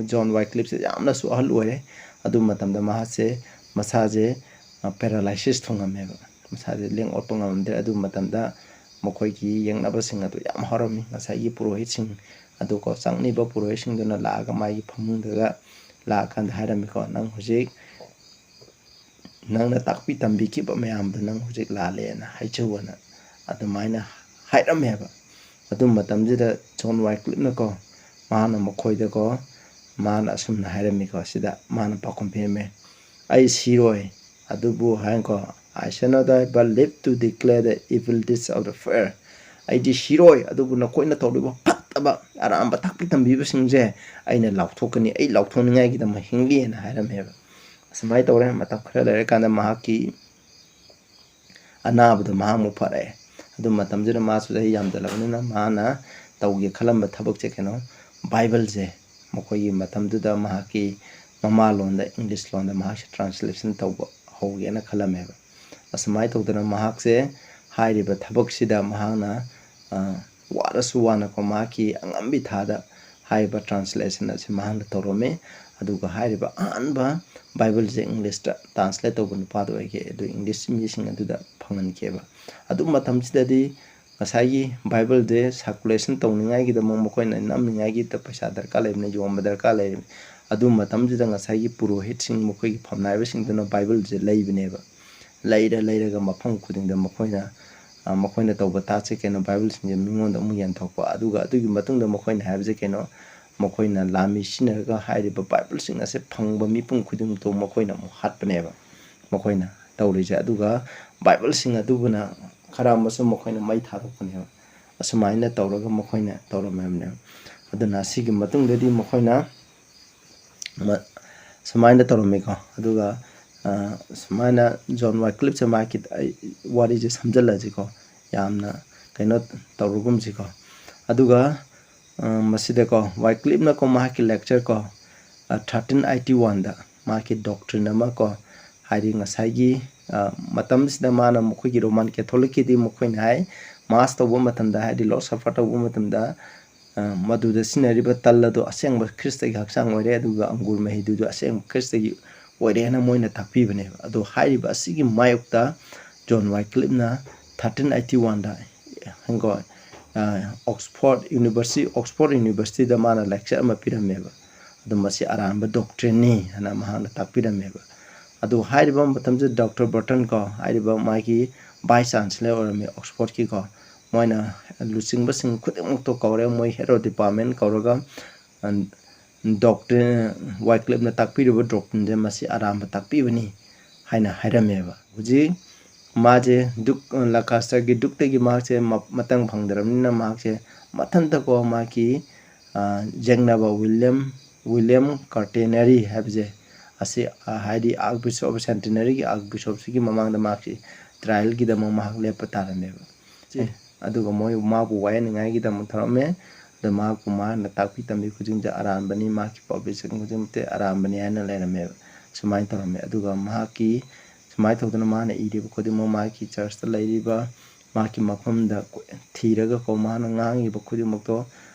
ꯖꯣꯟ ꯋꯥꯏꯀ꯭ꯂꯤꯞꯁꯦ ꯌꯥꯝꯅꯁꯨ ꯑꯍꯜ ꯑꯣꯏꯔꯦ꯫ ꯑꯗꯨ ꯃꯇꯝꯗ ꯃꯍꯥꯛꯁꯦ ꯃꯁꯥꯁꯦ, ꯑ, paralysis ꯊꯨꯡꯉꯝꯃꯦꯕ꯫ ꯃꯁꯥꯁꯦ ꯂꯦꯡ ꯑꯣꯠꯄ ꯉꯝꯃꯝꯗ꯭ꯔꯦ꯫ ꯑꯗꯨ ꯃꯇꯝꯗ ꯃꯈꯣꯏꯒꯤ ꯌꯦꯡꯅꯕꯁꯤꯡ ꯑꯗꯨ ꯌꯥꯝ ꯍꯔꯥꯎꯔꯝꯃꯤ꯫ ꯉꯁꯥꯏꯒꯤ ꯄꯨꯔꯣꯍꯤꯠꯁꯤꯡ ꯑꯗꯨꯀꯣ, ꯆꯪꯂꯤꯕ ꯄꯨꯔꯣꯍꯤꯠꯁꯤꯡꯗꯨꯅ ꯂꯥꯛꯑꯒ ꯃꯥꯒꯤ ꯐꯃꯨꯡꯗꯒ ꯂꯥꯛꯑꯀꯥꯟꯗ ꯍꯥꯏꯔꯝꯃꯤꯀꯣ, "ꯅꯪ ꯍꯧꯖꯤꯛ ꯅꯪꯅ ꯇꯥꯛꯄꯤ ꯇꯝꯕꯤꯈꯤꯕ ꯃꯌꯥꯝꯗꯣ ꯅꯪ ꯍꯧꯖꯤꯛ ꯂꯥꯜꯂꯦꯅ ꯍꯥꯏꯖꯧꯑꯅ" ꯑꯗꯨꯃꯥꯏꯅ ꯍꯥꯏꯔꯝꯃꯦꯕ꯫ ꯑꯗꯨ ꯃꯇꯝꯁꯤꯗ ꯖꯣꯟ ꯋꯥꯏꯀ꯭ꯂꯤꯞꯅꯀꯣ, ꯃꯥꯅ ꯃꯈꯣꯏꯗꯀꯣ, ꯃꯥꯅ ꯑꯁꯨꯝꯅ ꯍꯥꯏꯔꯝꯃꯤꯀꯣ, ꯁꯤꯗ ꯃꯥꯅ ꯄꯥꯎꯈꯨꯝ ꯄꯤꯔꯝꯃꯦ, "ꯑꯩ ꯁꯤꯔꯣꯏ, ꯑꯗꯨꯕꯨ" ꯍꯥꯏꯅꯀꯣ, "I shall not die, but live to declare the evil deeds of the fair." "ꯑꯩꯗꯤ ꯁꯤꯔꯣꯏ, ꯑꯗꯨꯕꯨ ꯅꯈꯣꯏꯅ ꯇꯧꯔꯤꯕ ꯐꯠꯇꯕ ꯑꯔꯥꯟꯕ ꯇꯥꯛꯄꯤ ꯇꯝꯕꯤꯕꯁꯤꯡꯁꯦ ꯑꯩꯅ ꯂꯥꯎꯊꯣꯛꯀꯅꯤ, ꯑꯩ ꯂꯥꯎꯊꯣꯛꯅꯤꯡꯉꯥꯏꯒꯤꯗꯃꯛ ꯍꯤꯡꯂꯤꯅ" ꯍꯥꯏꯔꯝꯃꯦꯕ꯫ ꯑꯁꯨꯃꯥꯏꯅ ꯇꯧꯔꯦ꯫ ꯃꯇꯝ ꯈꯔ ꯂꯩꯔꯀꯥꯟꯗ ꯃꯍꯥꯛꯀꯤ ꯑꯅꯥꯕꯗꯣ ꯃꯍꯥꯛ ꯑꯃꯨꯛ ꯐꯔꯛꯑꯦ꯫ ꯑꯗꯨ ꯃꯇꯝꯗꯨꯗ ꯃꯥꯁꯨ ꯆꯍꯤ ꯌꯥꯝꯖꯜꯂꯕꯅꯤꯅ ꯃꯥꯅ ꯇꯧꯒꯦ ꯈꯜꯂꯝꯕ ꯊꯕꯛꯁꯦ ꯀꯩꯅꯣ, ꯕꯥꯏꯕꯜꯁꯦ ꯃꯈꯣꯏꯒꯤ ꯃꯇꯝꯗꯨꯗ ꯃꯍꯥꯛꯀꯤ ꯃꯃꯥꯂꯣꯟꯗ, ꯏꯪꯂꯤꯁ ꯂꯣꯟꯗ ꯃꯍꯥꯛꯁꯦ translation ꯇꯧꯕ ꯍꯧꯒꯦꯅ ꯈꯜꯂꯝꯃꯦꯕ꯫ ꯑꯁꯨꯃꯥꯏꯅ ꯇꯧꯗꯅ ꯃꯍꯥꯛꯁꯦ ꯍꯥꯏꯔꯤꯕ ꯊꯕꯛꯁꯤꯗ ꯃꯍꯥꯛꯅ, ꯑ, ꯋꯥꯔꯁꯨ ꯋꯥꯅꯀꯣ ꯃꯍꯥꯛꯀꯤ ꯑꯉꯝꯕꯤ ꯊꯥꯗ ꯍꯥꯏꯔꯤꯕ translation ꯑꯁꯤ ꯃꯍꯥꯛꯅ ꯇꯧꯔꯝꯃꯤ꯫ ꯑꯗꯨꯒ ꯍꯥꯏꯔꯤꯕ ꯑꯍꯥꯟꯕ Bible ꯁꯦ English ꯇ translate ꯇꯧꯕ ꯅꯨꯄꯥꯗꯣ ꯑꯣꯏꯈꯤ꯫ ꯑꯗꯨ English ꯃꯤꯁꯤꯡ ꯑꯗꯨꯗ ꯐꯪꯍꯟꯈꯤꯑꯕ꯫ ꯑꯗꯨ ꯃꯇꯝꯁꯤꯗꯗꯤ ꯉꯁꯥꯏꯒꯤ Bible ꯁꯦ circulation ꯇꯧꯅꯤꯡꯉꯥꯏꯒꯤꯗꯃꯛ ꯃꯈꯣꯏꯅ ꯅꯝꯅꯤꯡꯉꯥꯏꯒꯤꯗ ꯄꯩꯁꯥ ꯗꯔꯀꯥꯔ ꯂꯩꯕꯅꯤ, ꯌꯣꯟꯕ ꯗꯔꯀꯥꯔ ꯂꯩꯕꯅꯤ꯫ ꯑꯗꯨ ꯃꯇꯝꯁꯤꯗ ꯉꯁꯥꯏꯒꯤ ꯄꯨꯔꯣꯍꯤꯠꯁꯤꯡ, ꯃꯈꯣꯏꯒꯤ ꯐꯝꯅꯥꯏꯕꯁꯤꯡꯗꯨꯅ Bible ꯁꯦ ꯂꯩꯕꯅꯦꯕ꯫ ꯂꯩꯔ ꯂꯩꯔꯒ ꯃꯐꯝ ꯈꯨꯗꯤꯡꯗ ꯃꯈꯣꯏꯅ, ꯑ, ꯃꯈꯣꯏꯅ ꯇꯧꯕ ꯊꯥꯛꯁꯦ ꯀꯩꯅꯣ, Bible ꯁꯤꯡꯁꯦ ꯃꯤꯉꯣꯟꯗ ꯑꯃꯨꯛ ꯌꯦꯟꯊꯣꯛꯄ, ꯑꯗꯨꯒ ꯑꯗꯨꯒꯤ ꯃꯇꯨꯡꯗ ꯃꯈꯣꯏꯅ ꯍꯥꯏꯕꯁꯦ ꯀꯩꯅꯣ, ꯃꯈꯣꯏꯅ ꯂꯥꯟꯃꯤ ꯁꯤꯖꯤꯟꯅꯔꯒ ꯍꯥꯏꯔꯤꯕ Bible ꯁꯤꯡ ꯑꯁꯦ ꯐꯪꯕ ꯃꯤꯄꯨꯝ ꯈꯨꯗꯤꯡꯃꯛꯇꯣ ꯃꯈꯣꯏꯅ ꯑꯃꯨꯛ ꯍꯥꯠꯄꯅꯦꯕ ꯃꯈꯣꯏꯅ ꯇꯧꯔꯤꯁꯦ꯫ ꯑꯗꯨꯒ Bible ꯁꯤꯡ ꯑꯗꯨꯕꯨꯅ ꯈꯔ ꯑꯃꯁꯨ ꯃꯈꯣꯏꯅ ꯃꯩ ꯊꯥꯗꯣꯛꯄꯅꯦꯕ꯫ ꯑꯁꯨꯃꯥꯏꯅ ꯇꯧꯔꯒ ꯃꯈꯣꯏꯅ ꯇꯧꯔꯝꯃꯕꯅꯦꯕ꯫ ꯑꯗꯨꯅ ꯑꯁꯤꯒꯤ ꯃꯇꯨꯡꯗꯗꯤ ꯃꯈꯣꯏꯅ ꯃ-, ꯁꯨꯃꯥꯏꯅ ꯇꯧꯔꯝꯃꯤꯀꯣ꯫ ꯑꯗꯨꯒ, ꯑ, ꯁꯨꯃꯥꯏꯅ John Wycliffe ꯁꯦ ꯃꯥꯒꯤ, ꯑꯩ ꯋꯥꯔꯤꯁꯦ ꯁꯝꯖꯜꯂꯁꯤꯀꯣ, ꯌꯥꯝꯅ ꯀꯩꯅꯣ ꯇꯧꯔꯒꯨꯝꯁꯤꯀꯣ꯫ ꯑꯗꯨꯒ, ꯑ, ꯃꯁꯤꯗꯀꯣ Wycliffe ꯅꯀꯣ ꯃꯍꯥꯛꯀꯤ lecture ꯀꯣ, ꯑ, thirteen eighty one ꯗ ꯃꯍꯥꯛꯀꯤ doctrine ꯑꯃ ꯀꯣ, ꯍꯥꯏꯗꯤ ꯉꯁꯥꯏꯒꯤ, ꯑ, ꯃꯇꯝꯁꯤꯗ ꯃꯥꯅ ꯃꯈꯣꯏꯒꯤ Roman Catholic ꯀꯤꯗꯤ ꯃꯈꯣꯏꯅ ꯍꯥꯏ, Mass ꯇꯧꯕ ꯃꯇꯝꯗ, ꯍꯥꯏꯗꯤ Lord Supper ꯇꯧꯕ ꯃꯇꯝꯗ, ꯑ, ꯃꯗꯨꯗ ꯁꯤꯖꯤꯟꯅꯔꯤꯕ ꯇꯜ ꯑꯗꯣ ꯑꯁꯦꯡꯕ ꯈ꯭ꯔꯤꯁꯇꯒꯤ ꯍꯛꯆꯥꯡ ꯑꯣꯏꯔꯦ, ꯑꯗꯨꯒ ꯑꯪꯒꯨꯔ ꯃꯍꯤꯗꯨꯁꯨ ꯑꯁꯦꯡꯕ ꯈ꯭ꯔꯤꯁꯇꯒꯤ ꯑꯣꯏꯔꯦꯅ ꯃꯣꯏꯅ ꯇꯥꯛꯄꯤꯕꯅꯦꯕ꯫ ꯑꯗꯣ ꯍꯥꯏꯔꯤꯕ ꯑꯁꯤꯒꯤ ꯃꯥꯌꯣꯛꯇ John Wycliffe ꯅ thirteen eighty one ꯗ, ꯍꯪꯒꯣ, ꯑ, Oxford University, Oxford University ꯗ ꯃꯥꯅ lecture ꯑꯃ ꯄꯤꯔꯝꯃꯦꯕ꯫ ꯑꯗꯣ ꯃꯁꯤ ꯑꯔꯥꯟꯕ doctrine ꯅꯤ ꯍꯥꯏꯅ ꯃꯍꯥꯛꯅ ꯇꯥꯛꯄꯤꯔꯝꯃꯦꯕ꯫ ꯑꯗꯨ ꯍꯥꯏꯔꯤꯕ ꯃꯇꯝꯁꯤꯗ Doctor Burton ꯀꯣ, ꯍꯥꯏꯔꯤꯕ ꯃꯥꯒꯤ vice chancellor ꯑꯣꯏꯔꯝꯃꯤ Oxford ꯀꯤꯀꯣ, ꯃꯣꯏꯅ ꯂꯨꯆꯤꯡꯕꯁꯤꯡ ꯈꯨꯗꯤꯡꯃꯛꯇꯣ ꯀꯧꯔꯦ, ꯃꯣꯏ ꯍꯦꯔꯣ department ꯀꯧꯔꯒ, ꯑ, doctrine, Wycliffe ꯅ ꯇꯥꯛꯄꯤꯔꯤꯕ doctrine ꯁꯦ ꯃꯁꯤ ꯑꯔꯥꯟꯕ ꯇꯥꯛꯄꯤꯕꯅꯤ ꯍꯥꯏꯅ ꯍꯥꯏꯔꯝꯃꯦꯕ꯫ ꯍꯧꯖꯤꯛ ꯃꯥꯁꯦ Duke, ꯂꯪꯀꯥꯁꯇꯔꯒꯤ Duke ꯇꯒꯤ ꯃꯍꯥꯛꯁꯦ ꯃ-, ꯃꯇꯝ ꯐꯪꯗ꯭ꯔꯕꯅꯤꯅ ꯃꯍꯥꯛꯁꯦ ꯃꯊꯟꯇꯀꯣ ꯃꯥꯒꯤ, ꯑ, ꯌꯦꯡꯅꯕ William, William Catenaly ꯍꯥꯏꯕꯁꯦ ꯑꯁꯤ, ꯑ, ꯍꯥꯏꯗꯤ Archbishop of Centenaryꯒꯤ Archbishopꯁꯤꯒꯤ ꯃꯃꯥꯡꯗ ꯃꯍꯥꯛꯁꯤ trialꯒꯤꯗꯃꯛ ꯃꯍꯥꯛ ꯂꯦꯞꯄ ꯇꯥꯔꯝꯃꯦꯕ꯫ ꯁꯤ, ꯑꯗꯨꯒ ꯃꯣꯏ ꯃꯥꯕꯨ ꯋꯥꯌꯦꯟꯅꯤꯡꯉꯥꯏꯒꯤꯗꯃꯛ ꯊꯧꯔꯝꯃꯦ꯫ ꯑꯗꯣ ꯃꯍꯥꯛꯄꯨ ꯃꯥꯅ ꯇꯥꯛꯄꯤ ꯇꯝꯕꯤ ꯈꯨꯗꯤꯡꯁꯦ ꯑꯔꯥꯟꯕꯅꯤ, ꯃꯍꯥꯛꯀꯤ ꯄꯥꯎꯕꯤꯁꯤꯡ ꯈꯨꯗꯤꯡꯃꯛꯇꯤ ꯑꯔꯥꯟꯕꯅꯤ ꯍꯥꯏꯅ ꯂꯩꯔꯝꯃꯦꯕ꯫ ꯁꯨꯃꯥꯏꯅ ꯇꯧꯔꯝꯃꯦ꯫ ꯑꯗꯨꯒ ꯃꯍꯥꯛꯀꯤ, ꯁꯨꯃꯥꯏꯅ ꯇꯧꯗꯅ ꯃꯥꯅ ꯏꯔꯤꯕ ꯈꯨꯗꯤꯡꯃꯛ ꯃꯍꯥꯛꯀꯤ churchꯇ ꯂꯩꯔꯤꯕ ꯃꯍꯥꯛꯀꯤ ꯃꯐꯝꯗ ꯊꯤꯔꯒꯀꯣ ꯃꯥꯅ ꯉꯥꯡꯉꯤꯕ ꯈꯨꯗꯤꯡꯃꯛꯇꯣ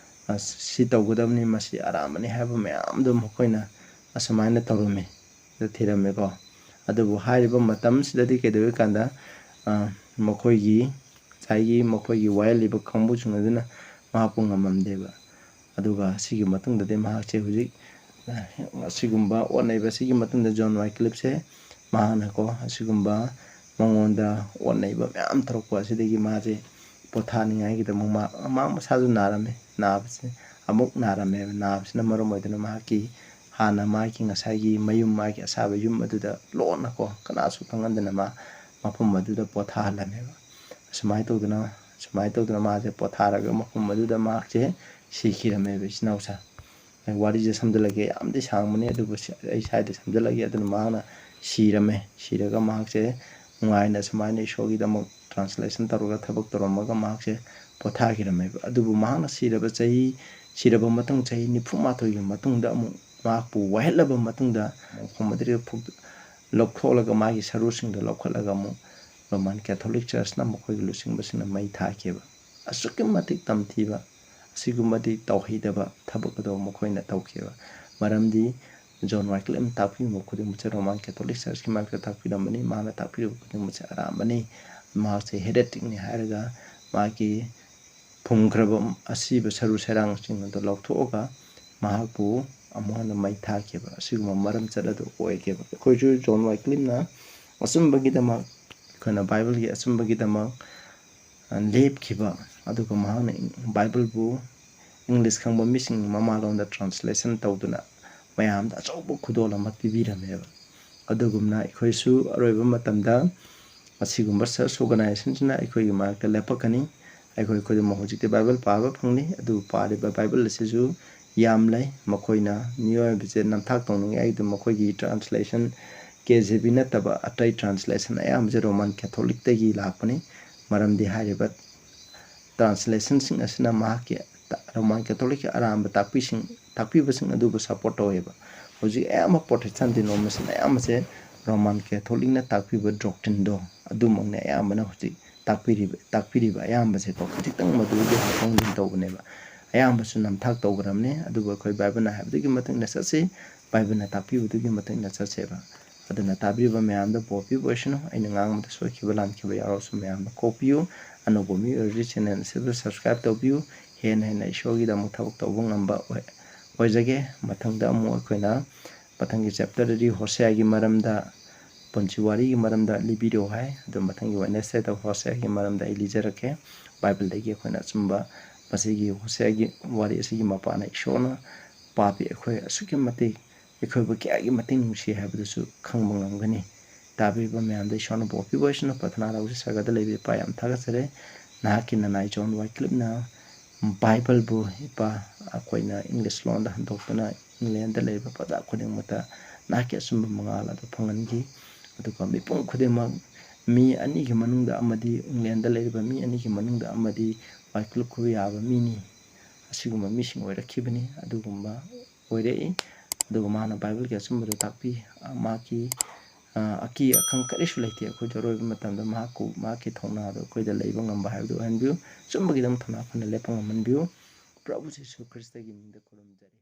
ꯑ, ꯁꯤ ꯇꯧꯒꯗꯕꯅꯤ, ꯃꯁꯤ ꯑꯔꯥꯟꯕꯅꯤ ꯍꯥꯏꯕ ꯃꯌꯥꯝꯗꯣ ꯃꯈꯣꯏꯅ ꯑꯁꯨꯃꯥꯏꯅ ꯇꯧꯔꯝꯃꯤ, ꯊꯤꯔꯝꯃꯦꯀꯣ꯫ ꯑꯗꯨꯕꯨ ꯍꯥꯏꯔꯤꯕ ꯃꯇꯝꯁꯤꯗꯗꯤ ꯀꯩꯗꯧꯏ ꯀꯥꯟꯗ, ꯑ, ꯃꯈꯣꯏꯒꯤ ꯉꯁꯥꯏꯒꯤ ꯃꯈꯣꯏꯒꯤ ꯋꯥꯌꯦꯜꯂꯤꯕ ꯀꯥꯡꯕꯨꯁꯤꯡ ꯑꯗꯨꯅ ꯃꯍꯥꯛꯄꯨ ꯉꯝꯃꯝꯗꯦꯕ꯫ ꯑꯗꯨꯒ ꯁꯤꯒꯤ ꯃꯇꯨꯡꯗꯗꯤ ꯃꯍꯥꯛꯁꯦ ꯍꯧꯖꯤꯛ, ꯑ, ꯑꯁꯤꯒꯨꯝꯕ ꯑꯣꯠ ꯅꯩꯕ ꯑꯁꯤꯒꯤ ꯃꯇꯨꯡꯗ ꯖꯣꯟ ꯋꯥꯏꯀ꯭ꯂꯤꯞꯁꯦ ꯃꯍꯥꯛꯅꯀꯣ ꯑꯁꯤꯒꯨꯝꯕ ꯃꯉꯣꯟꯗ ꯑꯣꯠ ꯅꯩꯕ ꯃꯌꯥꯝ ꯇꯧꯔꯛꯄ ꯑꯁꯤꯗꯒꯤ ꯃꯥꯁꯦ ꯄꯣꯊꯥꯅꯤꯡꯉꯥꯏꯒꯤꯗꯃꯛ ꯃꯥ, ꯃꯥ ꯃꯁꯥꯁꯨ ꯅꯥꯔꯝꯃꯦ꯫ ꯅꯥꯕꯁꯦ ꯑꯃꯨꯛ ꯅꯥꯔꯝꯃꯦꯕ꯫ ꯅꯥꯕꯁꯤꯅ ꯃꯔꯝ ꯑꯣꯏꯗꯨꯅ ꯃꯍꯥꯛꯀꯤ ꯍꯥꯟꯅ ꯃꯥꯒꯤ ꯉꯁꯥꯏꯒꯤ ꯃꯌꯨꯝ, ꯃꯥꯒꯤ ꯑꯁꯥꯕ ꯌꯨꯝ ꯑꯗꯨꯗ ꯂꯣꯟꯅꯀꯣ ꯀꯅꯥꯁꯨ ꯈꯪꯍꯟꯗꯅ ꯃꯥ ꯃꯐꯝ ꯑꯗꯨꯗ ꯄꯣꯊꯥꯍꯜꯂꯝꯃꯦꯕ꯫ ꯑꯁꯨꯃꯥꯏꯅ ꯇꯧꯗꯅ, ꯑꯁꯨꯃꯥꯏꯅ ꯇꯧꯗꯅ ꯃꯥꯁꯦ ꯄꯣꯊꯥꯔꯒ ꯃꯐꯝ ꯑꯗꯨꯗ ꯃꯍꯥꯛꯁꯦ ꯁꯤꯈꯤꯔꯝꯃꯦꯕ, ꯏꯆꯤꯟ ꯏꯅꯥꯎꯁꯦ꯫ ꯑꯩ ꯋꯥꯔꯤꯁꯦ ꯁꯝꯖꯤꯜꯂꯒꯦ, ꯌꯥꯝꯗꯤ ꯁꯥꯡꯕꯅꯤ, ꯑꯗꯨꯕꯨ ꯁꯤ-, ꯑꯩ ꯁ꯭ꯋꯥꯏꯗ ꯁꯝꯖꯤꯜꯂꯒꯦ꯫ ꯑꯗꯨꯅ ꯃꯍꯥꯛꯅ ꯁꯤꯔꯝꯃꯦ꯫ ꯁꯤꯔꯒ ꯃꯍꯥꯛꯁꯦ ꯅꯨꯡꯉꯥꯏꯅ ꯁꯨꯃꯥꯏꯅ ꯏꯁꯣꯔꯒꯤꯗꯃꯛ translation ꯇꯧꯔꯒ ꯊꯕꯛ ꯇꯧꯔꯝꯃꯒ ꯃꯍꯥꯛꯁꯦ ꯄꯣꯊꯥꯈꯤꯔꯝꯃꯦꯕ꯫ ꯑꯗꯨꯕꯨ ꯃꯍꯥꯛꯅ ꯁꯤꯔꯕ ꯆꯍꯤ, ꯁꯤꯔꯕ ꯃꯇꯨꯡ ꯆꯍꯤ ꯅꯤꯐꯨ ꯃꯥꯊꯣꯏꯒꯤ ꯃꯇꯨꯡꯗ ꯑꯃꯨꯛ ꯃꯍꯥꯛꯄꯨ ꯋꯥꯏꯍꯠꯂꯕ ꯃꯇꯨꯡꯗ ꯃꯐꯝ ꯑꯗꯨꯗꯒꯤ ꯐꯨꯛ-, ꯂꯧꯊꯣꯛꯂꯒ ꯃꯥꯒꯤ ꯁꯔꯨꯁꯤꯡꯗꯣ ꯂꯧꯈꯠꯂꯒ ꯑꯃꯨꯛ ꯔꯣꯃꯥꯟ ꯀꯦꯊꯣꯂꯤꯛ ꯆꯔꯆꯅ ꯃꯈꯣꯏꯒꯤ ꯂꯨꯆꯤꯡꯕꯁꯤꯡꯅ ꯃꯩ ꯊꯥꯈꯤꯕ꯫ ꯑꯁꯨꯛꯀꯤ ꯃꯇꯤꯛ ꯇꯝꯊꯤꯕ, ꯑꯁꯤꯒꯨꯝꯕꯗꯤ ꯇꯧꯍꯩꯗꯕ ꯊꯕꯛ ꯑꯗꯨ ꯃꯈꯣꯏꯅ ꯇꯧꯈꯤꯕ꯫ ꯃꯔꯝꯗꯤ ꯖꯣꯟ ꯋꯥꯏꯀ꯭ꯂꯤꯞꯅ ꯇꯥꯛꯄꯤꯔꯝꯕ ꯈꯨꯗꯤꯡꯃꯛꯁꯦ ꯔꯣꯃꯥꯟ ꯀꯦꯊꯣꯂꯤꯛ ꯆꯔꯆꯀꯤ ꯃꯥꯏꯀꯩꯗ ꯇꯥꯛꯄꯤꯔꯝꯕꯅꯤ꯫ ꯃꯍꯥꯛꯅ ꯇꯥꯛꯄꯤꯔꯤꯕ ꯈꯨꯗꯤꯡꯃꯛꯁꯦ ꯑꯔꯥꯟꯕꯅꯤ꯫ ꯃꯍꯥꯛꯁꯦ hereticꯅꯤ ꯍꯥꯏꯔꯒ ꯃꯥꯒꯤ ꯐꯨꯝꯈ꯭ꯔꯕ ꯑꯁꯤꯕ ꯁꯔꯨ ꯁꯔꯥꯡꯁꯤꯡ ꯑꯗꯨ ꯂꯧꯊꯣꯛꯑꯒ ꯃꯍꯥꯛꯄꯨ ꯑꯃꯨꯛ ꯍꯟꯅ ꯃꯩ ꯊꯥꯈꯤꯕ ꯑꯁꯤꯒꯨꯝꯕ ꯃꯔꯝꯆꯠ ꯑꯗꯨ ꯑꯣꯏꯈꯤꯕ꯫ ꯑꯩꯈꯣꯏꯁꯨ ꯖꯣꯟ ꯋꯥꯏꯀ꯭ꯂꯤꯞꯅ ꯑꯆꯨꯝꯕꯒꯤꯗꯃꯛ, ꯑꯩꯈꯣꯏꯅ ꯕꯥꯏꯕꯜꯒꯤ ꯑꯆꯨꯝꯕꯒꯤꯗꯃꯛ, ꯑ, ꯂꯦꯞꯈꯤꯕ, ꯑꯗꯨꯒ ꯃꯍꯥꯛꯅ ꯏꯪ-, ꯕꯥꯏꯕꯜꯕꯨ ꯏꯪꯂꯤꯁ ꯈꯪꯕ ꯃꯤꯁꯤꯡ ꯃꯃꯥꯂꯣꯟꯗ translation ꯇꯧꯗꯨꯅ ꯃꯌꯥꯝꯗ ꯑꯆꯧꯕ ꯈꯨꯗꯣꯜ ꯑꯃ ꯄꯤꯕꯤꯔꯝꯃꯦꯕ꯫ ꯑꯗꯨꯒꯨꯝꯅ ꯑꯩꯈꯣꯏꯁꯨ ꯑꯔꯣꯏꯕ ꯃꯇꯝꯗ ꯑꯁꯤꯒꯨꯝꯕ church organizationꯁꯤꯅ ꯑꯩꯈꯣꯏꯒꯤ ꯃꯔꯛꯇ ꯂꯦꯞꯄꯛꯀꯅꯤ꯫ ꯑꯩꯈꯣꯏ ꯈꯨꯗꯤꯡꯃꯛ ꯍꯧꯖꯤꯛꯇꯤ ꯕꯥꯏꯕꯜ ꯄꯥꯕ ꯐꯪꯂꯤ, ꯑꯗꯨꯕꯨ ꯄꯥꯔꯤꯕ ꯕꯥꯏꯕꯜ ꯑꯁꯤꯁꯨ ꯌꯥꯝ ꯂꯩ꯫ ꯃꯈꯣꯏꯅ ꯃꯤꯑꯣꯏꯕꯁꯦ ꯅꯝꯊꯥꯛ ꯇꯧꯅꯤꯡꯉꯥꯏꯒꯤꯗꯃꯛ ꯃꯈꯣꯏꯒꯤ translation, ꯀꯦ ꯖꯦ ꯕꯤ ꯅꯠꯇꯕ ꯑꯇꯩ translation ꯑꯌꯥꯝꯕꯁꯦ ꯔꯣꯃꯥꯟ ꯀꯦꯊꯣꯂꯤꯛꯇꯒꯤ ꯂꯥꯛꯄꯅꯤ꯫ ꯃꯔꯝꯗꯤ ꯍꯥꯏꯔꯤꯕ translationꯁꯤꯡ ꯑꯁꯤꯅ ꯃꯍꯥꯛꯀꯤ ꯇ-, ꯔꯣꯃꯥꯟ ꯀꯦꯊꯣꯂꯤꯛꯀꯤ ꯑꯔꯥꯟꯕ ꯇꯥꯛꯄꯤꯁꯤꯡ, ꯇꯥꯛꯄꯤꯕꯁꯤꯡ ꯑꯗꯨꯕꯨ support ꯇꯧꯋꯦꯕ꯫ ꯍꯧꯖꯤꯛ ꯑꯌꯥꯝꯕ Protestant denomination ꯑꯌꯥꯝꯕꯁꯦ ꯔꯣꯃꯥꯟ ꯀꯦꯊꯣꯂꯤꯛꯅ ꯇꯥꯛꯄꯤꯕ doctrineꯗꯣ ꯑꯗꯨꯃꯛꯅ ꯑꯌꯥꯝꯕꯅ ꯍꯧꯖꯤꯛ ꯇꯥꯛꯄꯤꯔꯤꯕ, ꯇꯥꯛꯄꯤꯔꯤꯕ ꯑꯌꯥꯝꯕꯁꯦꯀꯣ꯫ ꯈꯖꯤꯛꯇꯪ ꯃꯗꯨꯒꯤ ꯍꯣꯡꯗꯣꯛ ꯍꯣꯡꯖꯤꯟ ꯇꯧꯕꯅꯦꯕ꯫ ꯑꯌꯥꯝꯕꯁꯨ ꯅꯝꯊꯥꯛ ꯇꯧꯈ꯭ꯔꯕꯅꯤ꯫ ꯑꯗꯨꯕꯨ ꯑꯩꯈꯣꯏ ꯕꯥꯏꯕꯜꯅ ꯍꯥꯏꯕꯗꯨꯒꯤ ꯃꯇꯨꯡ ꯏꯟꯅ ꯆꯠꯁꯤ, ꯕꯥꯏꯕꯜꯅ ꯇꯥꯛꯄꯤꯕꯗꯨꯒꯤ ꯃꯇꯨꯡ ꯏꯟꯅ ꯆꯠꯁꯦꯕ꯫ ꯑꯗꯨꯅ ꯇꯥꯕꯤꯔꯤꯕ ꯃꯌꯥꯝꯗ ꯕꯣꯔ ꯄꯤꯕ ꯑꯣꯏꯁꯅꯨ꯫ ꯑꯩꯅ ꯉꯥꯡꯕꯗ ꯁꯣꯏꯈꯤꯕ ꯂꯥꯟꯈꯤꯕ ꯌꯥꯎꯔꯁꯨ ꯃꯌꯥꯝꯅ ꯀꯣꯛꯄꯤꯌꯨ꯫ ꯑꯅꯧꯕ ꯃꯤ ꯑꯣꯏꯔꯗꯤ ꯆꯦꯅꯦꯜ ꯑꯁꯤꯕꯨ ꯁꯕꯁꯀ꯭ꯔꯥꯏꯕ ꯇꯧꯕꯤꯌꯨ꯫ ꯍꯦꯟꯅ ꯍꯦꯟꯅ ꯏꯁꯣꯔꯒꯤꯗꯃꯛ ꯊꯕꯛ ꯇꯧꯕ ꯉꯝꯕ ꯑꯣꯏ-, ꯑꯣꯏꯖꯒꯦ꯫ ꯃꯊꯪꯗ ꯑꯃꯨꯛ ꯑꯩꯈꯣꯏꯅ ꯃꯊꯪꯒꯤ ꯆꯦꯞꯇꯔꯗꯗꯤ ꯍꯣꯁꯦꯌꯥꯒꯤ ꯃꯔꯝꯗ, ꯄꯨꯟꯁꯤ ꯋꯥꯔꯤꯒꯤ ꯃꯔꯝꯗ ꯂꯤꯕꯤꯔꯛꯑꯣ ꯍꯥꯏ꯫ ꯑꯗꯨ ꯃꯊꯪꯒꯤ ꯋꯦꯅꯦꯁꯗꯦꯗ ꯍꯣꯁꯦꯌꯥꯒꯤ ꯃꯔꯝꯗ ꯑꯩ ꯂꯤꯖꯔꯛꯀꯦ꯫ ꯕꯥꯏꯕꯜꯗꯒꯤ ꯑꯩꯈꯣꯏꯅ ꯑꯆꯨꯝꯕ ꯃꯁꯤꯒꯤ ꯍꯣꯁꯦꯌꯥꯒꯤ ꯋꯥꯔꯤ ꯑꯁꯤꯒꯤ ꯃꯄꯥꯅ ꯏꯁꯣꯔꯅ ꯄꯥꯄꯤ ꯑꯩꯈꯣꯏ ꯑꯁꯨꯛꯀꯤ ꯃꯇꯤꯛ, ꯑꯩꯈꯣꯏꯕꯨ ꯀꯌꯥꯒꯤ ꯃꯇꯤꯛ ꯅꯨꯡꯁꯤ ꯍꯥꯏꯕꯗꯨꯁꯨ ꯈꯪꯕ ꯉꯝꯒꯅꯤ꯫ ꯇꯥꯕꯤꯔꯤꯕ ꯃꯌꯥꯝꯗ ꯏꯁꯣꯔꯅ ꯕꯣꯔ ꯄꯤꯕ ꯑꯣꯏꯁꯅꯨ꯫ ꯄ꯭ꯔꯊꯅꯥ ꯂꯧꯖꯁꯔꯒꯗ ꯂꯩꯕ ꯏꯄꯥ, ꯌꯥꯝ ꯊꯥꯒꯠꯆꯔꯤ꯫ ꯅꯍꯥꯛꯀꯤ ꯅꯅꯥꯏ ꯖꯣꯟ ꯋꯥꯏꯀ꯭ꯂꯤꯞꯅ ꯕꯥꯏꯕꯜꯕꯨ ꯏꯄꯥ ꯑꯩꯈꯣꯏꯅ ꯏꯪꯂꯤꯁ ꯂꯣꯟꯗ ꯍꯟꯗꯣꯛꯇꯨꯅ ꯏꯪꯂꯦꯟꯗ ꯂꯩꯔꯤꯕ ꯄ꯭ꯔꯖꯥ ꯈꯨꯗꯤꯡꯃꯛꯇ ꯅꯍꯥꯛꯀꯤ ꯑꯆꯨꯝꯕ ꯃꯉꯥꯜ ꯑꯗꯨ ꯐꯪꯍꯟꯈꯤ꯫ ꯑꯗꯨꯒ ꯃꯤꯄꯨꯝ ꯈꯨꯗꯤꯡꯃꯛ, ꯃꯤ ꯑꯅꯤꯒꯤ ꯃꯅꯨꯡꯗ ꯑꯃꯗꯤ, ꯏꯪꯂꯦꯟꯗ ꯂꯩꯔꯤꯕ ꯃꯤ ꯑꯅꯤꯒꯤ ꯃꯅꯨꯡꯗ ꯑꯃꯗꯤ ꯋꯥꯏꯀ꯭ꯂꯤꯞ ꯈꯨꯕ ꯌꯥꯕ ꯃꯤꯅꯤ꯫ ꯑꯁꯤꯒꯨꯝꯕ ꯃꯤꯁꯤꯡ ꯑꯣꯏꯔꯛꯈꯤꯕꯅꯤ꯫ ꯑꯗꯨꯒꯨꯝꯕ ꯑꯣꯏꯔꯛꯏ꯫ ꯑꯗꯨꯒ ꯃꯥꯅ ꯕꯥꯏꯕꯜꯒꯤ ꯑꯆꯨꯝꯕꯗꯨ ꯇꯥꯛꯄꯤ꯫ ꯃꯍꯥꯛꯀꯤ, ꯑ, ꯑꯀꯤ ꯑꯈꯪ ꯀꯔꯤꯁꯨ ꯂꯩꯇꯦ꯫ ꯑꯩꯈꯣꯏ ꯑꯔꯣꯏꯕ ꯃꯇꯝꯗ ꯃꯍꯥꯛꯄꯨ, ꯃꯍꯥꯛꯀꯤ ꯊꯧꯅꯥꯗꯨ ꯑꯩꯈꯣꯏꯗ ꯂꯩꯕ ꯉꯝꯕ ꯍꯥꯏꯕꯗꯨ ꯑꯣꯏꯍꯟꯕꯤꯌꯨ꯫ ꯑꯆꯨꯝꯕꯒꯤꯗꯃꯛ ꯊꯧꯅꯥ ꯐꯅ ꯂꯦꯞꯄ ꯉꯝꯍꯟꯕꯤꯌꯨ꯫ ꯄ꯭ꯔꯚꯨ ꯖꯤꯁꯨ ꯈ꯭ꯔꯤꯁꯇꯒꯤ ꯃꯤꯡꯗ ꯈꯨꯔꯨꯝꯖꯔꯤ꯫